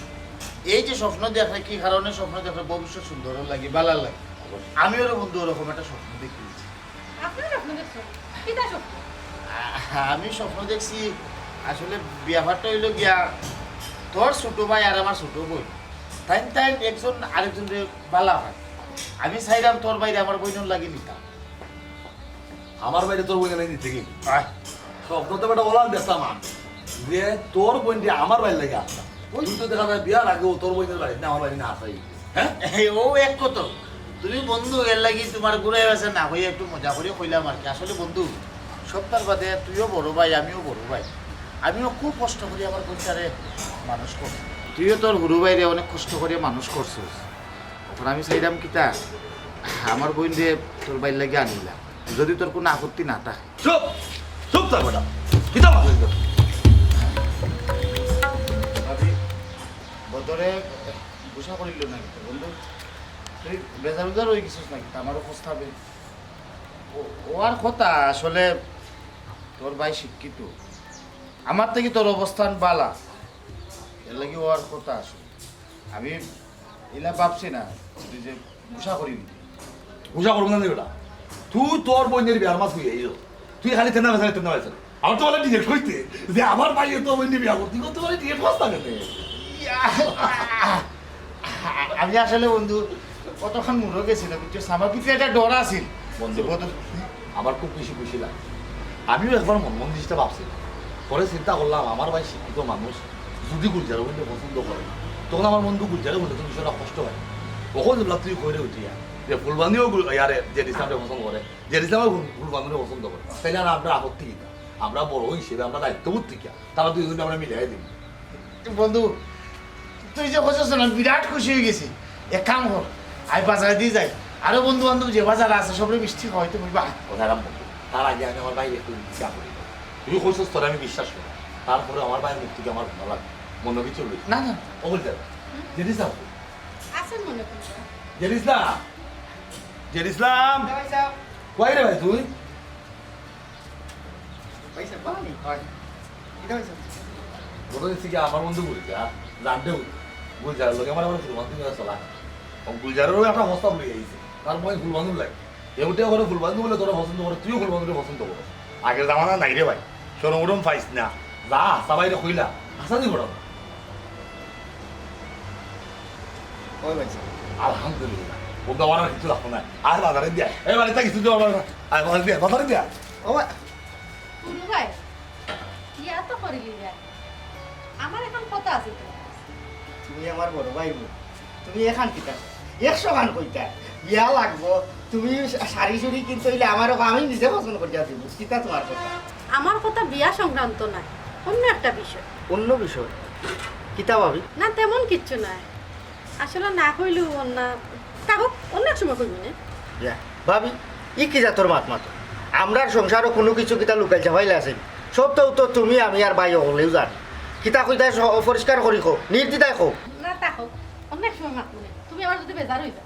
এই যে স্বপ্ন দেখলে, কি কারণে স্বপ্ন দেখলে, ভবিষ্যৎ সুন্দর লাগে, ভালা লাগে। অবশ্যই। আমি ওর বন্ধু ওরকম একটা স্বপ্ন দেখি। আপনিও স্বপ্ন দেখছেন? কিতা স্বপ্ন? আ-, আমি স্বপ্ন দেখছি, আসলে ব্যাপারটা অইলো গিয়া, তোর ছোট ভাই আর আমার ছোট বইন, তাইন তাইন একজন আরেকজনরে ভালা পায়। আমি চাইলাম তোর ভাইরে আমার বইনর লাগি নিতাম। আমার ভাইরে তোর বইনর লাগি নিতে কি? আয়। স্বপ্ন তো বেটা ওলা দেখলাম আমি, যে তোর বইনরে আমার ভাইর লাগি আনতাম। ওই তুই তো দেখা যায় বিয়ার আগেও তোর বইনর বাড়ি না আমার বাড়ি না আসাই। হ্যাঁ? এই ও এক কত। তুমি বন্ধু, এর লাগি তোমার ঘুরে গেছে না হইয়া একটু মজা করি কইলাম আর কি। আসলে বন্ধু, সবটার বাদে তুইও বড় ভাই, আমিও বড় ভাই। আমিও খুব কষ্ট করি আমার বইনটারে মানুষ করছি। তুইও তোর হুরু ভাইরে অনেক কষ্ট করি মানুষ করছিস। অখন আমি চাইলাম কিতা, আমার বইনরে তোর ভাইর লাগি আনিলাম, যদি তোর কোনো আপত্তি না থাকে। চুপ! চুপ থাক বেটা। কিতা মাতছ তুই? ভাবি, বদরে গুসা করিল না কিন্তু বন্ধু, তুই বেজার উজার অই গেছিস নাকি? তা আমারও প্রস্তাবে ও-, ওয়ার কথা আসলে তোর ভাই শিক্ষিত, আমার থাকি তোর অবস্থান বালা, এর লাগি ওয়ার কথা আসলে। আমি ইলা ভাবছি না, তুই যে গুসা করিবি। গুসা করবো না নি বেটা, তুই তোর বইনের বিয়ার মাছ হইয়া আইও, তুই খালি তেনা বেচা, তেনা বেচা। আমার তো বলে ডিরেক্ট কইতে যে আমার ভাই তো ওই বিয়া করতে করতে বলে ডিরেক্ট কথা কেন? ইয়া, আমি আসলে বন্ধু কতক্ষণ মুড়ো গেছিল, বুঝছো? আমার ভিতরে একটা ডর আছিল। বন্ধু, বন্ধু, আমার খুব বেশি খুশি লাগে। আমিও একবার মন মন জিনিসটা ভাবছিলাম, পরে চিন্তা করলাম আমার ভাই শিক্ষিত মানুষ, যদি গুলজার ওখানে পছন্দ করে, তখন আমার বন্ধু গুলজারে বললে তুমি বিষয়টা কষ্ট হয়। ওখানে যেগুলা তুই করে উঠিয়া যে ফুলবানিও গুল- ইয়ারে যে ইসলামটা পছন্দ করে, যে ইসলামও ফুল- ফুলবানিও পছন্দ করে, তাহলে আর আমরা আপত্তি কিতা? আমরা বড় হিসেবে আমরা দায়িত্ববোধ থেকে তারা দুইজনে আমরা মিলাই দিই। বন্ধু, তুই যে কইছস না, বিরাট খুশি হয়ে গেছি। এক কাম কর, আমি বাজারে দিয়ে যাই, আরো বন্ধু বান্ধব যে বাজারে আছে সবরে মিষ্টি খাওয়াইতে বলবা। ওনারাম বন্ধু, তার আগে আমি আমার ভাইরে একটু ইচ্ছা করি। তুই কইছস তোরে আমি বিশ্বাস করি, তারপরে আমার ভাইর মুখ থেকে আমার ভালো লাগে, মনে কিছু লই। না, না। ও বলতে, জেরিস না। আছে মনে করছো? জেরিস না। জেরিস না। ভাই সাহেব। কই রে ভাই তুই? ভাই সাহেব, পানি? হয়। এটা ভাই সাহেব। বড় হয়েছে কি আমার বন্ধু গুলজার, রান্ডে গুলজার লগে আমার আবার ফুলবান্ধব চলা। ও গুলজারেরও একটা প্রস্তাব লই আইছে, তার মনে ফুলবান্ধব লাগে। এ উঠে করে ফুলবান্ধব বলে তোরা পছন্দ করে, তুইও ফুলবান্ধবরে পছন্দ করো। আগের জামানা নাই রে ভাই, শরম উরম পাইস না। যা হাসা বাইরে কইলা, হাসা দি বড়। ওই ভাই সাহেব। আলহামদুলিল্লাহ। ও বাবা আর কিছু রাখো না। আর বাজারে দিয়া। এই বাড়িতে কিছু দেওয়া না। আর বাজারে দিয়া, বাজারে দিয়া। ও ভাই। গুরু ভাই, ইয়া তো করিলি রে। আমার এখন কথা আছে তো। তুমি আমার বড় ভাই বোন। তুমি এখান কিতা? একশো গান কইতা। ইয়া লাগবো। তুমি শা-, শাড়ি শুড়ি কিনতে হইলে আমারও আমি নিজে পছন্দ করিয়া দিব। কিতা তোমার কথা? আমার কথা বিয়া সংক্রান্ত নয়, অন্য একটা বিষয়। অন্য বিষয়? কিতা ভাবি? না, তেমন কিচ্ছু নয়। আসলে না কইলেও অন্য, থাকুক, অন্য এক সময় কইবি না। ইয়া, ভাবি, ই কি জাতর মাত মাতো? আমরার সংসারও কোনো কিছু কিতা লুকাইল ঝামেলা আছে নি? সব তো, তো তুমি, আমি আর ভাই হকলেউ জানি। কিতা কইতায় স-, পরিষ্কার করি কও, নির্দ্বিধায় কও। না, থাকুক, অন্য এক সময় মাত মনে। তুমি আবার যদি বেজার হই যাও।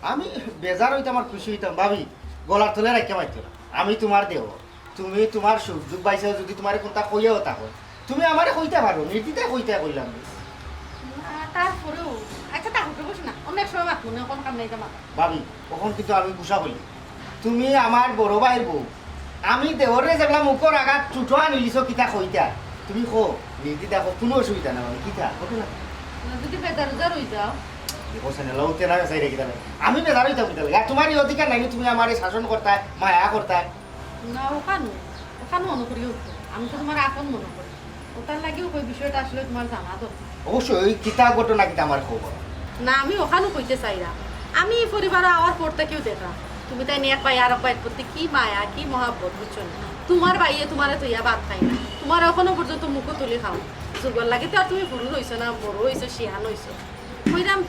আমি বেজার হইতাম আর খুশি হইতাম, ভাবি, গলার তলে রাখিয়া মাতিও না। আমি তোমার দেওর। তুমি তোমার সুযোগ পাইছো, যদি তোমারে কোনটা কইয়াও তা হয়, তুমি আমারে কইতা পারো, নির্দ্বিধায় কইতা কইলাম। না, তারপরেও, আচ্ছা, তা হোক, বসো না, অন্য এক সময় মাত মনে, কোনো কাম নাই, তা মাত। ভাবি, অখন কিন্তু আমি গুসা কইলি। তুমি আমার বড় ভাইর বউ, আমি দেওররে যেবলা মুখর আগাত চুটো আনিলিছো কিতা কইতা, তুমি কও, নির্দ্বিধায় কও, কোনো অসুবিধা নাই, আমি কিতা, কত না। না, যদি বেজার উজার হই যাও। দেখো, সেনেলা উঠে না, চাই রেখে দেবে। আমি বেজার হইতাম কিতা লাগি? আর তোমার এই অধিকার নাই, তুমি আমারে শাসন করতায়, মায়া করতায়। না, ওখানো, ওখানো মনে করি উঠবো। আমি তো তোমার আপন মনে করি। ওটার লাগিও ওই বিষয়টা আসলে তোমার জানা দরকার। অবশ্যই, ওই কিতা ঘটনা কিতা আমার খবর। না, আমি ওখানো কইতে চাইরাম। আমি এই পরিবারে আওয়ার পর থাকিউ দেখরাম। তুমি তাইন এক ভাই আর এক ভাইর প্রতি কি মায়া, কি মহাব্বত, বুঝছো নি? তোমার ভাইয়ে তোমারে থইয়া ভাত খায় না। তোমারে অখনো পর্যন্ত মুখো তুলি খাওয়ায়। যুগর লাগি তো আর তুমি বুড়া রইছো না, বড় হইছো, শিয়ান হইছো। কইরাম,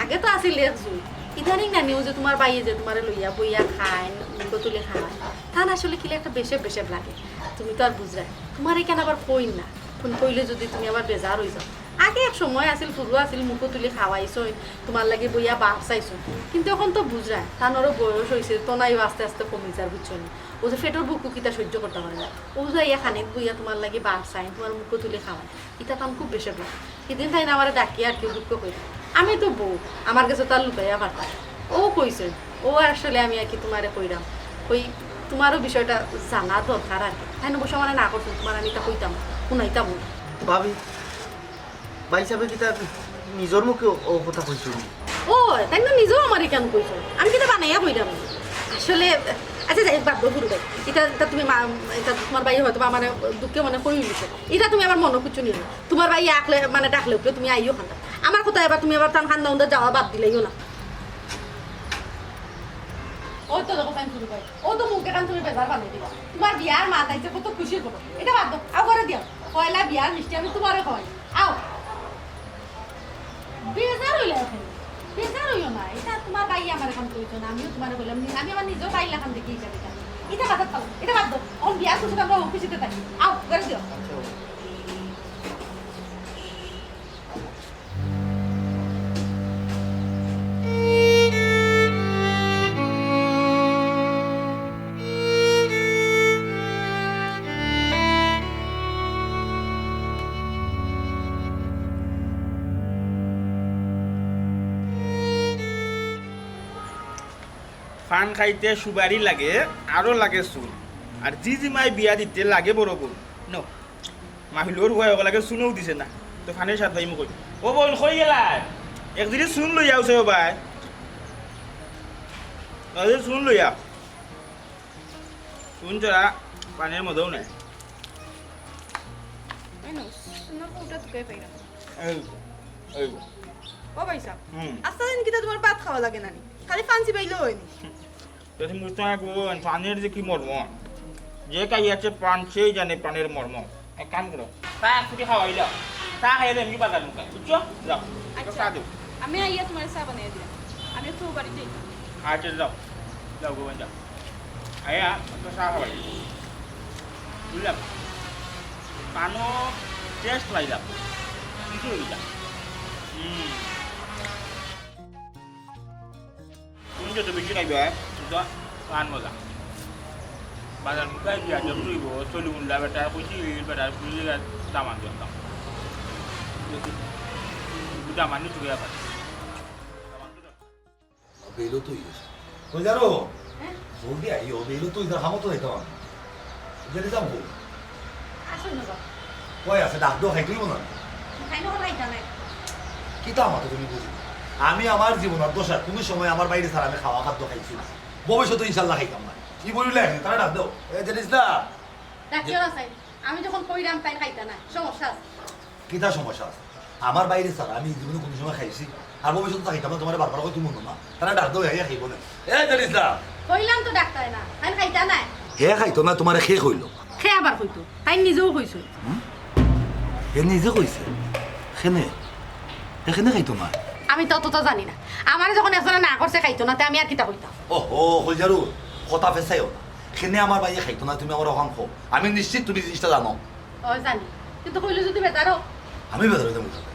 আগে তো আছিল এক যুগ। ইদানিং না নিউজে তোমার ভাইয়ে যে তোমারে লইয়া বইয়া খায়, মুখো তুলি খাওয়ায়। তান আসলে কিলা একটা বেশেব বেশেব লাগে। তুমি তো আর বুঝরায়। তোমারে কেনে আবার কইন না। কোন কইলে যদি তুমি আবার বেজার হই যাও। আগে এক সময় আছিল, ফুরু আছিল, মুখো তুলি খাওয়াইছইন, তোমার লাগি বইয়া বাপ চাইছইন। কিন্তু অখন তো বুঝরায়, তানরও বয়স হইছে, তনাইও আস্তে আস্তে কমি যার, বুঝছো নি? ও যে পেটর ভুকও কিতা সহ্য করতা পারে না। ও যাইয়া খানিক বইয়া তোমার লাগি বাপ চাইন, তোমার মুখো তুলি খাওয়াইন। ইটা তান খুব বেশেব লাগে। হিদিন তাইন আমারে ডাকিয়া আর কি দুঃখ কইরা। আমি তো বউ, আমার গেছে তো আর লুকাইয়া পারতা না। ও কইছে, ও আসলে আমি আর কি তোমারে কইরাম। ওই তোমারও বিষয়টা জানা দরকার আর কি। তাইন অবশ্য আমারে না করছইন, তোমারে আমি ইটা কইতাম, হুনাইতাম। ভাবি, ভাই সাহেবে কিতা নিজর মুখে ও কথা কইছইন? ও, তাইন তো নিজেও আমারে কেনে কইছইন? আমি কিতা বানাইয়া কইরাম? আসলে, আচ্ছা, যাই হোক, বাদ দেও, ফুরু ভাই। ইটা, ইটা তুমি মা-, ইটা তোমার ভাইয়ে হয়তো বা আমারে দুঃখে মনে করি নিছে। ইটা তুমি আবার মনো কিচ্ছু নিও না। তোমার ভাইয়ে আকলে, মানে, ডাকলে উঠলে তুমি আইও কান্দা। আমার কথা এবার তুমি আবার তান কান্দা উন্দা যাওয়া বাদ দিলাইও না। ও তো দেখো তাইন ফুরু ভাই, ও তো মুখে কান তুমি বেজার বানাই দিবা। তোমার বিয়ার মাত আইছে, কত খুশির খবর। ইটা বাদ দেও, আও ঘরে দিও। পয়লা বিয়ার মিষ্টি আমি তোমারে খাওয়াই। আও। বেজার হইলে এখন। বেজার হইও না। ইটা তোমার ভাইয়ে আমারে কইছইন, আমিও তোমারে কইলাম, নি-, আমি আমার নিজেও ভাইর লাখান দেখি হিসাবে ইটা। ইটা বাদ দাও, ইটা বাদ দেও। অখন বিয়ার খুশিতে আমরা খুশিতে থাকি। আও, ঘরে দিও। পান খাইতে সুপারি লাগে, আরো লাগে চুন। আর জি জি মাই বিয়া দিতে লাগে বড় বইন। নো, মাহিলর হুয়া ওগুলাকে চুনও দিছে না, তো ফানের সাথ ভাই মুখ। ও বইন, কই গেলায়? এক জিনিস চুন লইয়া উঠে ও ভাই, এক জিনিস চুন লইয়া। চুন ছাড়া পানের মজাও নাই। এই নাও, সোনার বউটা তোকে পাইলাম। এই, এই। ও ভাই সাহেব, হুম। আস্তা দিন কিতা তোমার ভাত খাওয়া লাগে না নি? খালি ফান্সি পাইলেও হয়নি। তো তুমি বুঝতে না গো, পানের যে কি মর্ম। যে খাইয়াছে পান, সেই জানে পানের মর্ম। এক কাম করো, চা এক ফুটি খাওয়াই দাও। চা খাইয়া দেন কি বাজার মুখে, বুঝছো? যাও, আচ্ছা। চা দেও। আমি আইয়া তোমার চা বানিয়ে দিলাম। আমি একটু বাড়িতে যাই। আচ্ছা, যাও। যাও গো, যাও। আইয়া, একটা চা খাওয়াই। বুঝলাম? পানও টেস্ট পাইলাম। কিছু হইল না। হুম। তুমি যত বেশি খাইবে, তত পান মজা। বাজার মুখে দিয়া যে তুইব, চলু মুল্লা বেটা, কইছি বেটা, তুই দামান দিতাম। দামান নিচু গিয়া পারে। বেইলো তুই। কই যারো? হ্যাঁ? জলদি আইও, বেইলো তুই, তোর হামো তো যাইতাম আমি। জেনে যাবো। আসুন না বাবা। কই আছে? ডাক দেও, খাইতে হইব না? খাইলে হলো এটা নাই। কিতা মাতো তুমি বুঝি না? আমি আমার জীবন আর দশা কোনো সময় আমার বাইরে ছাড়া আমি খাওয়া খাদ্য খাইছি না। ভবিষ্যতে ইনশাল্লাহ খাইতাম না। কি বলিলে এখন? তারা ডাক দেও। এ, জেনিস দা। ডাকিও না, সাইন। আমি যখন কইরাম, তাই খাইতা না। সমস্যা আছে। কিতা সমস্যা আছে? আমার বাইরে ছাড়া আমি জীবনে কোনো সময় খাইছি? আর ভবিষ্যতে তো খাইতাম না, তোমার বারবার কই তুমি মনো না। তারা ডাক দেও, হে খাইব না। এ, জেনিস দা। কইলাম তো ডাকতায় না, তাই খাইতা না। হে খাইতো না, তোমারে কে কইলো? কে আবার কইতো? তাই নিজেও কইছো। হুম? হে নিজে কইছে? কেনে? হে কেনে খাইতো না? আমি তো অতটা জানি না। আমারে যখন একজনে না করছে খাইতো না, তে আমি আর কিতা কইতাম? ওহো, কইজারু, কথা ফেসাইও না। কেনে আমার ভাইয়ে খাইতো না, তুমি আমার ওখান কও। আমি নিশ্চিত তুমি জিনিসটা জানো। ও জানি, কিন্তু কইলে যদি বেজারো? আমি বেজার হইতাম কোথায়?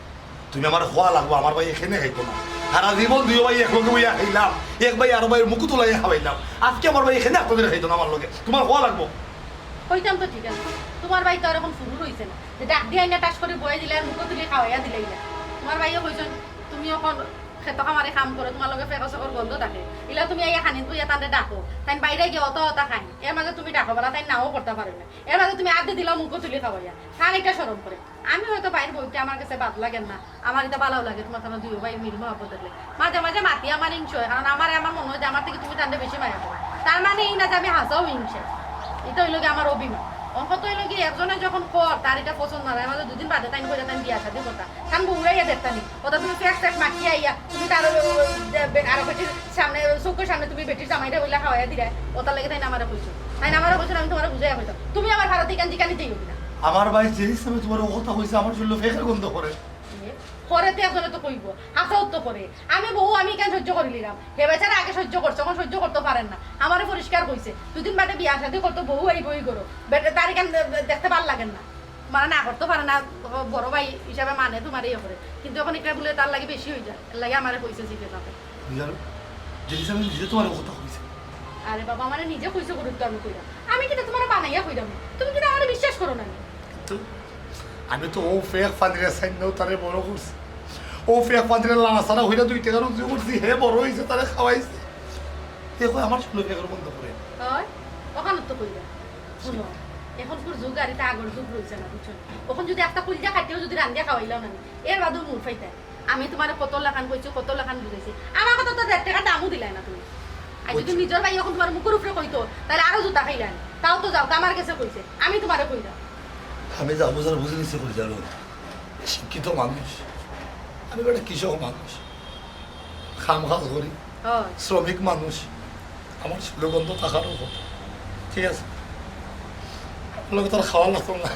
তুমি আমার খোয়া লাগবো, আমার ভাইয়ে কেনে খাইতো না। সারা জীবন দুই ভাই একলগে বইয়া খাইলাম, এক ভাই আর ভাইয়ের মুকুত তুলাইয়া খাওয়াইলাম। আজকে আমার ভাইয়ে কেনে আপনাদের খাইতো না আমার লগে, তোমার খোয়া লাগবো। কইতাম তো ঠিক আছে, তোমার ভাই তো আর এখন শুরু রইছে না, যে ডাক দিয়ে আইনা টাস করে বয়ে দিলে আর মুখো তুলে খাওয়াইয়া দিলে ইলা। তোমার ভাইয়ে কইছেন, তুমি এখন খেত খামারে কাম করো, তোমার লগে ফেকর সেকর গন্ধ থাকে, ইলা তুমি আইয়া খানিত বইয়া তানরে ডাকো, তাই বাইরে গিয়ে অত অতা খাই, এর মাঝে তুমি ডাকো বলা তাই নাও করতে পারো না, এর মাঝে তুমি আদে দিলাও মুখো তুলে খাওয়াইয়া, তার এটা শরম করে। আমি হয়তো বাইর বইতে আমার কাছে বাদ লাগে না, আমার এটা ভালো লাগে, তোমার তোমার দুই ভাই মিল মহব্বত দেখলে। মাঝে মাঝে মাতি আমার হিংসা হয়, কারণ আমার, আমার মনে হয় যে আমার থেকে তুমি তানরে বেশি মায়া করো। তার মানে এই না যে আমি হাসাও হিংসা, এটা হইলো কি আমার অভিমান। অঙ্ক তো হইলো কি একজনে যখন কর, তার এটা পছন্দ না হয়, আমাদের দুদিন বাদে তাই করে তাই বিয়া শাদি কথা, কারণ বউরাইয়া দেখতা নি, ওটা তুমি ফেক ফেক মাখিয়া আইয়া, তুমি তার ওই, ওই, ওই, যে বে-, আরো বেটির সামনে, চোখের সামনে তুমি বেটির জামাইরে বইলা খাওয়াইয়া দিলে, ওটার লাগে তাই না আমারে কইছো, তাই না আমারে কইছো, আমি তোমার বুঝাইয়া কইতাম, তুমি আমার ভারত এখান যেখানে যাইও কিনা। আমার ভাই যে হিসাবে তোমার ও কথা কইছে, আমার শরীরে ফেকের গন্ধ করে। এ, করে তো একজনে তো কইবো, হাসাও তো করে। আমি বউ, আমি কেন সহ্য করি নিলাম? হে বেচারা আগে সহ্য করছে, এখন সহ্য করতে পারেন না। আমারে পরিষ্কার কইছে, দুদিন বাদে বিয়া শাদি করতো, বউ এই বই করো। বেটা তার কেন দে-, দে-, দেখতে ভালো লাগে না? মানে না করতে পারে না, বড় ভাই হিসাবে মানে তোমার ইয়ে করে। কিন্তু এখন একটা বলে তার লাগে বেশি হয়ে যায়, এর লাগে আমারে কইছে জিজ্ঞেস করে। বুঝালো? যে হিসাবে নিজে তোমার কথা কইছে। আরে বাবা, আমারে নিজে কইছে গুরুত্ব আমি কইলাম। আমি কিতা তোমার বানাইয়া কইলাম? তুমি কিতা আমারে বিশ্বাস করো না? তো আমি তো ও ফেক ফান্দিরে সাইন দাও তারে বড় করছি। ও ফেক ফান্দিরে লাড়াচাড়া হইরা দুই টাকা রুজি করছি, হে বড় হইছে, তারে খাওয়াইছি। হে কয় আমার ষোলো ফেকের বন্ধ করে। ওই, ওখানে তো কইরা। শুনো, এখন তোর যুগ আর এটা আগর যুগ রইছে না, বুঝছো? ওখানে যদি একটা কইলজা কাটিও যদি রান্ধিয়া খাওয়াইলাও না, এর বাদেও মুখ ফাইতায়। আমি তোমারে কত লাখান কইছি, কত লাখান বুঝাইছি। আমার কথা তো দেড় টাকা দামও দিলায় না তুমি। আর যদি বুঝছো। নিজের ভাই এখন তোমার মুখের উপরে কইতো, তাহলে আরো জুতা খাইলায়। তাও তো যাও, তা আমার কাছে কইছে। আমি তোমারে কইলাম। আমি যা বুঝার বুঝে নিছি কই জানো? শিক্ষিত মানুষ। আমি বেটা কৃষক মানুষ। কাম কাজ করি। হয়। শ্রমিক মানুষ। আমার সুলগন্ধ থাকারও কথা। ঠিক আছে? আমার লগে তার খাওয়া লাগতো না।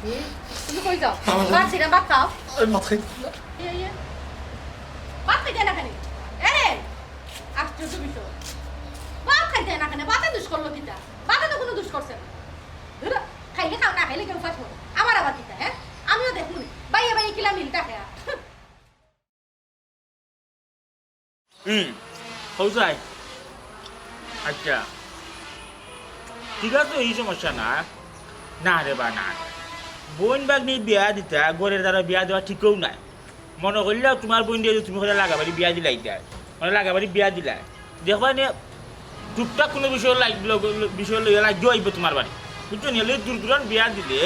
এ, তুমি কই যাও? আমার ভাত ছিল, ভাত খাও। আমি ভাত খাইতাম না। ইয়ে, ইয়ে। ভাত খাইতে না কেন? এ রে! আশ্চর্য বিষয়। ভাত খাইতে না কেন? ভাতে দুষ করলো কিতা? ভাতে তো কোনো দুষ করছে না। ধুরো, খাইলে খাও, না খাইলে কেউ ফাঁস করো। আমার আবার কিতা, হ্যাঁ? আমিও দেখুন, বাইয়ে বাইয়ে কিলা মিলতা খেয়া। হুম, হৌজাই। আচ্ছা, ঠিক আছে, এই সমস্যা না। না রে বা, না। বইন ভাগ্নি বিয়া দিতা, ঘরের দ্বারা বিয়া দেওয়া ঠিকও নাই। মনে করলে তোমার বইন দিয়ে তুমি করে লাগাবাড়ি বিয়া দিলাই দেয়, মানে লাগাবাড়ি বিয়া দিলাই। দেখবা নে, টুকটাক কুনু বিষয় লাগ-, লগ-, বিষয় লইয়া লাগিও আইবো তুমার বাড়ি, বুঝছো নি? এলে দূর দূরান বিয়া দিলে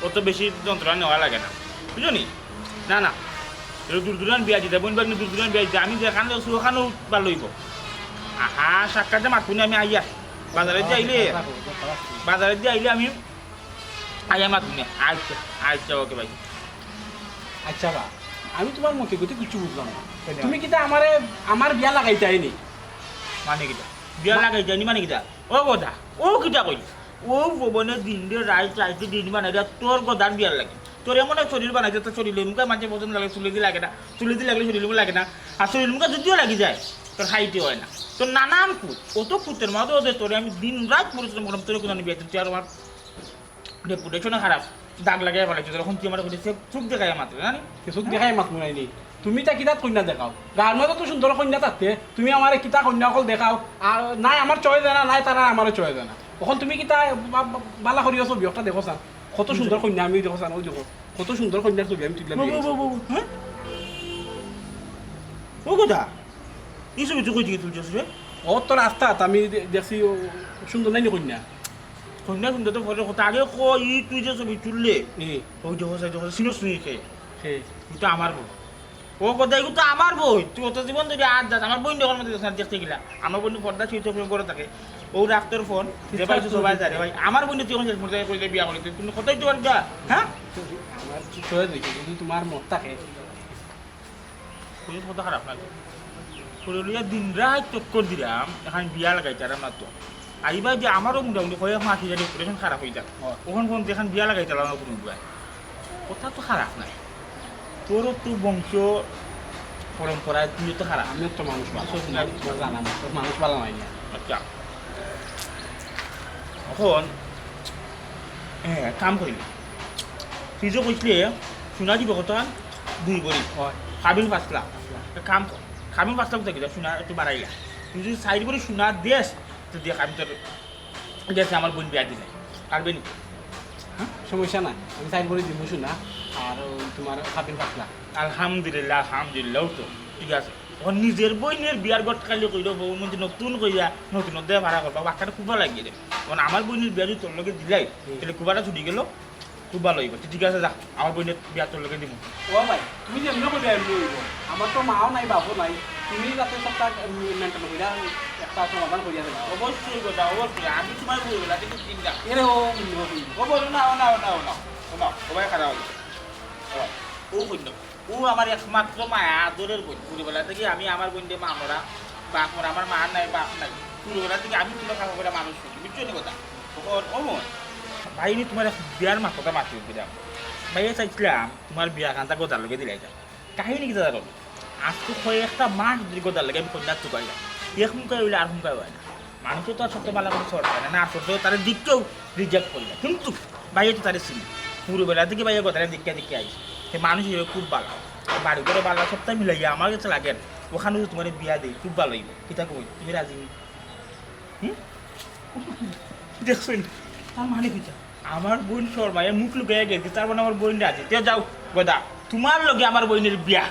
অত বেশি যন্ত্রণা নেওয়া লাগে না, বুঝছো নি? না, না, এলে দূর দূরান বিয়া দিতে, বইন ভাগ্নি দূর দূরান বিয়া দিতে, আমি যেখান যাচ্ছি ওখানেও ভালো অইবো। আহা, সাক্ষাতে মাতবো নি আমি আইয়া, বাজারে দিয়া আইলে, বাজারে দিয়া আইলে আমি আইয়া মাতবো নি। আচ্ছা, আচ্ছা, ওকে ভাই। আচ্ছা বা, আমি তুমার মতে গতি কিচ্ছু বুঝলাম না। তুমি কিতা আমারে, আমার বিয়া লাগাইতায় নি? মানে কিতা? বিয়া লাগাইতায় নি মানে কিতা? ও গদা, ও কিতা কইলি? ও ভুবনে দিন রে রাইত, রাইতে দিন বানাইরা তোর গদার বিয়ার লাগি। তোর এমন এক শরীর বানাইছে, তোর শরীর এমনকার মানষে পছন্দ লাগে, চুলেদি লাগে না, চুলেদি লাগলে শরীর লাগে না, আর শরীর মুখে যদিও লাগি যায়, তোর হাইটে অয় না। তোর নানান কুত, অত কুতের মাঝে ওদের তোরে আমি দিন রাইত পরিশ্রম করলাম, তোরে কুনু বিয়া দিতে আর আমার reputation খারাপ, দাগ লাগাই ফেলাইছে। তখন তুই আমার কইলে চোখ দেখাই মাত্র, জানি? চোখ দেখাই মাত্র নাই নি। তুমি তা কিতাত কইনা দেখাও? গাঁর মাঝে তো সুন্দর কইনা থাকতে, তুমি আমারে কিতা কইনা অকল দেখাও? আর নাই আমার চয়েস না, নাই তারা আমারে চয়েস না। অখন তুমি কিতা বা-, বা-, বালা করিও ছবি একটা দেখো চান, কত সুন্দর কইনা আমি দেখো চান, ওই দেখো, কত সুন্দর কইনার ছবি আমি তুললাম। বাবু, বাবু, বাবু, হ্যাঁ? ও কথা, এই ছবি তুই কই থেকে তুলছিস রে? ও তো রাস্তাত আমি দে-, দেখছি, ও সুন্দর নাই নি কইনা? কইনা সুন্দর তো ফটো কথা, আগে কই, তুই যে ছবি তুললে, হুম। ওই দেখো, ওই দেখো, সিনো শুনি কে? কে? তুই তো আমার বউ। ও কথা, এগুলো তো আমার বই। তুই অত জীবন ধরে আর যাস, আমার বইন যখন মতো দেখতে গেলা, আমার বইন পর্দা ছিঁড়ে চোখে করে থাকে। ও রাখ তোর ফোন, যে ভাই তুই সবাই জানে ভাই, আমার বইন তুই এখন শেষ পর্যায়ে কইলে বিয়া করি, তুই তুমি কতই তো আর যা, হ্যাঁ? আমার কি চয়েস হইছে, যদি তোমার মত থাকে। শরীর কত খারাপ লাগে। করে লইয়া দিন রাত চক্কর দিলাম, এখন বিয়া লাগাইতাম না তো। আইবা যে আমারও মোটামুটি কয়েক মাস হইয়া reputation খারাপ হয়ে যাক। অখন ফোন দিয়ে এখন বিয়া লাগাইতাম না কোনো উপায়। কথা তো খারাপ নাই। তোরও তো বংশ পরম্পরায় তুইও তো খারাপ। আমিও তো মানুষ ভালো। সব নাই। তোমার জানা মতো মানুষ ভালো নাই না। আচ্ছা। অখন, হ্যাঁ, কাম করিলি। তুই যে কইসলে, সোনা দিব কত? দুই ভরি। হয়। কাবিন পাঁচ লাখ। পাঁচ লাখ। এক কাম কর, কাবিন পাঁচ লাখ থাকি যা, সোনা একটু বাড়াইলা। তুই যদি চাইর ভরি সোনা দেস, তো দেখ, আমি তোর গেছে আমার বইন বিয়া দিলে। পারবে নি? হ্যাঁ? সমস্যা নাই, আমি চাইর ভরি দিব সোনা, আর ওই তোমার কাবিন পাঁচ লাখ। আলহামদুলিল্লাহ, আলহামদুলিল্লাহ, ও তো ঠিক আছে। অখন নিজের বইনের বিয়ার গট খালি কইল, বউ মন্ত্রী নতুন কইয়া, নতুন নতুন ভাড়া করবা, বাক্কাটা খুব ভালো লাগে রে। অখন আমার বইনের বিয়া যদি তোর লগে দিলাই, হুম। তাহলে খুব ভালো ছুটি গেল। খুব ভালো হইব। তুই ঠিক আছে, যা, আমার বইনের বিয়া তোর লগে দিব। ও ভাই, তুমি যেমনি কইবে এমনি হইব। আমার তো মাও নাই, বাপও নাই। তুমি যাতে সবটা maintain করিয়া একটা সমাধান করিয়া দেবা। অবশ্যই কথা, অবশ্যই। আমি তোমার বই বেলা থেকে চিন্তা। এরে ও, ও, ও। ও বলো না, ও না, ও না, ও না, ও না। ও ভাই খারাপ হইব। ও ভাই, ও কইল। ও আমার একমাত্র মায়া, আদরের বইন। ছোটবেলা থেকে আমি আমার বইনরে মা মরা, বাপ মরা, আমার মা নাই, বাপ নাই। ছোটবেলা থেকে আমি তুলো খাওয়া করে মানুষ করছি, বুঝছো নি কথা? তখন ও মন, ভাই, আমি তোমার এক বিয়ার মাথাটা মাতি দিলাম। ভাই, চাইছিলাম তোমার বিয়া খানটা গদার লগে দিলাইতাম। কাহিনী কিতা জানো? আজকে কয়েকটা মাস ধরে গদার লগে আমি কইন্যা তুকাইলাম। এক মুখে হইলে আর মুখে হয় না। মানুষও তো আর সত্য বালা করে চড় পায় না, না আর সত্য তারে দিককেও reject করি না। কিন্তু ভাইয়ে তো তারে চিনি, পুরো বেলা থেকে ভাইয়ে গদারে দিকে দিকে আইস। সে মানুষ হিসেবে খুব ভালো, বাড়ি ঘরে ভালো, সবটা মিলাইয়া আমার কাছে লাগে। ওখানে যদি তোমার বিয়া দেই, খুব ভালো হইব। কিতা কই, তুমি রাজি নি? হুম? দেখছো নি? তার মানে কিতা? আমার বইন শর্মায় মুখ লুকাইয়া গেছে, তার মানে আমার বইন রাজি। তে যাও, গদা, তোমার লগে আমার বইনের বিয়া।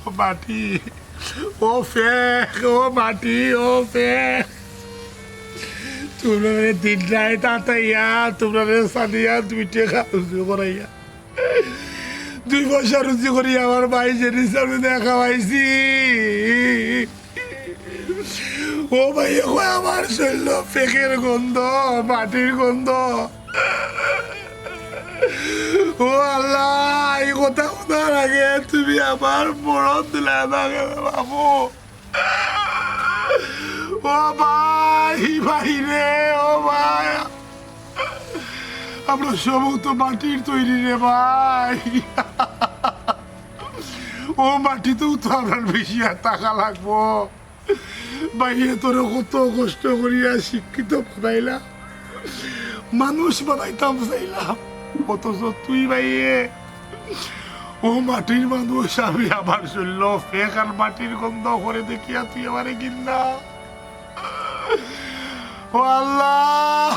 ও মাটি, ও ফেক, ও মাটি, ও ফেক। তোমরা দিন রাইত আতাইয়া, তোমরা সাদিয়া, দুই টেকা রুজি করাইয়া। দুই পয়সা রুজি করি আমার ভাই জেনিস আমি দেখা পাইছি। ও ভাই, ও আমার শরীর ফেকের গন্ধ, মাটির গন্ধ। ও আল্লাহ, এই কথা শোনার আগে তুমি আমার মরণ দিলে না কেন বাবু? ও ভাই, ভাই রে, ও ভাই। আমরা সব তো মাটির তৈরি রে ভাই। ও মাটিতেও তো আমরা বেশি আর থাকা লাগবো। ভাইয়ে তোরে কত কষ্ট করিয়া শিক্ষিত বানাইলা, মানুষ বানাইতাম চাইলাম, অথচ তুই ভাইয়ে ও মাটির মানুষ, আমি আমার শরীর ফেক আর মাটির গন্ধ করে দেখিয়া তুই আমারে ঘিন্না। ও আল্লাহ!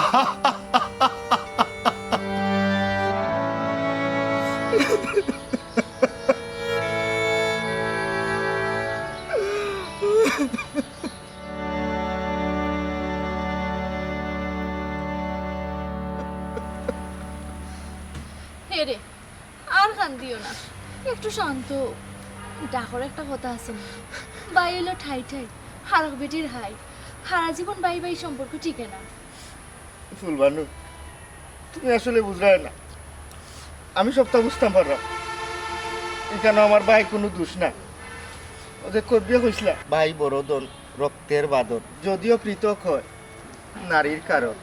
হে রে, আর কান্দিও না, একটু শান্ত হও। ডাকর একটা কথা আছে না, ভাই অইলো ঠাই ঠাই, হারক বেটির হাই। হারা জীবন ভাই ভাই সম্পর্ক টিকে না। ফুলবানু, তুমি আসলে বুঝরায় না, আমি সবটা বুঝতাম পাররাম। ইখানো আমার ভাই কোনো দোষ না। ও যে কবিয়ে কইছলা, ভাই বড় ধন, রক্তের বাঁধন, যদিও পৃথক হয় নারীর কারণ।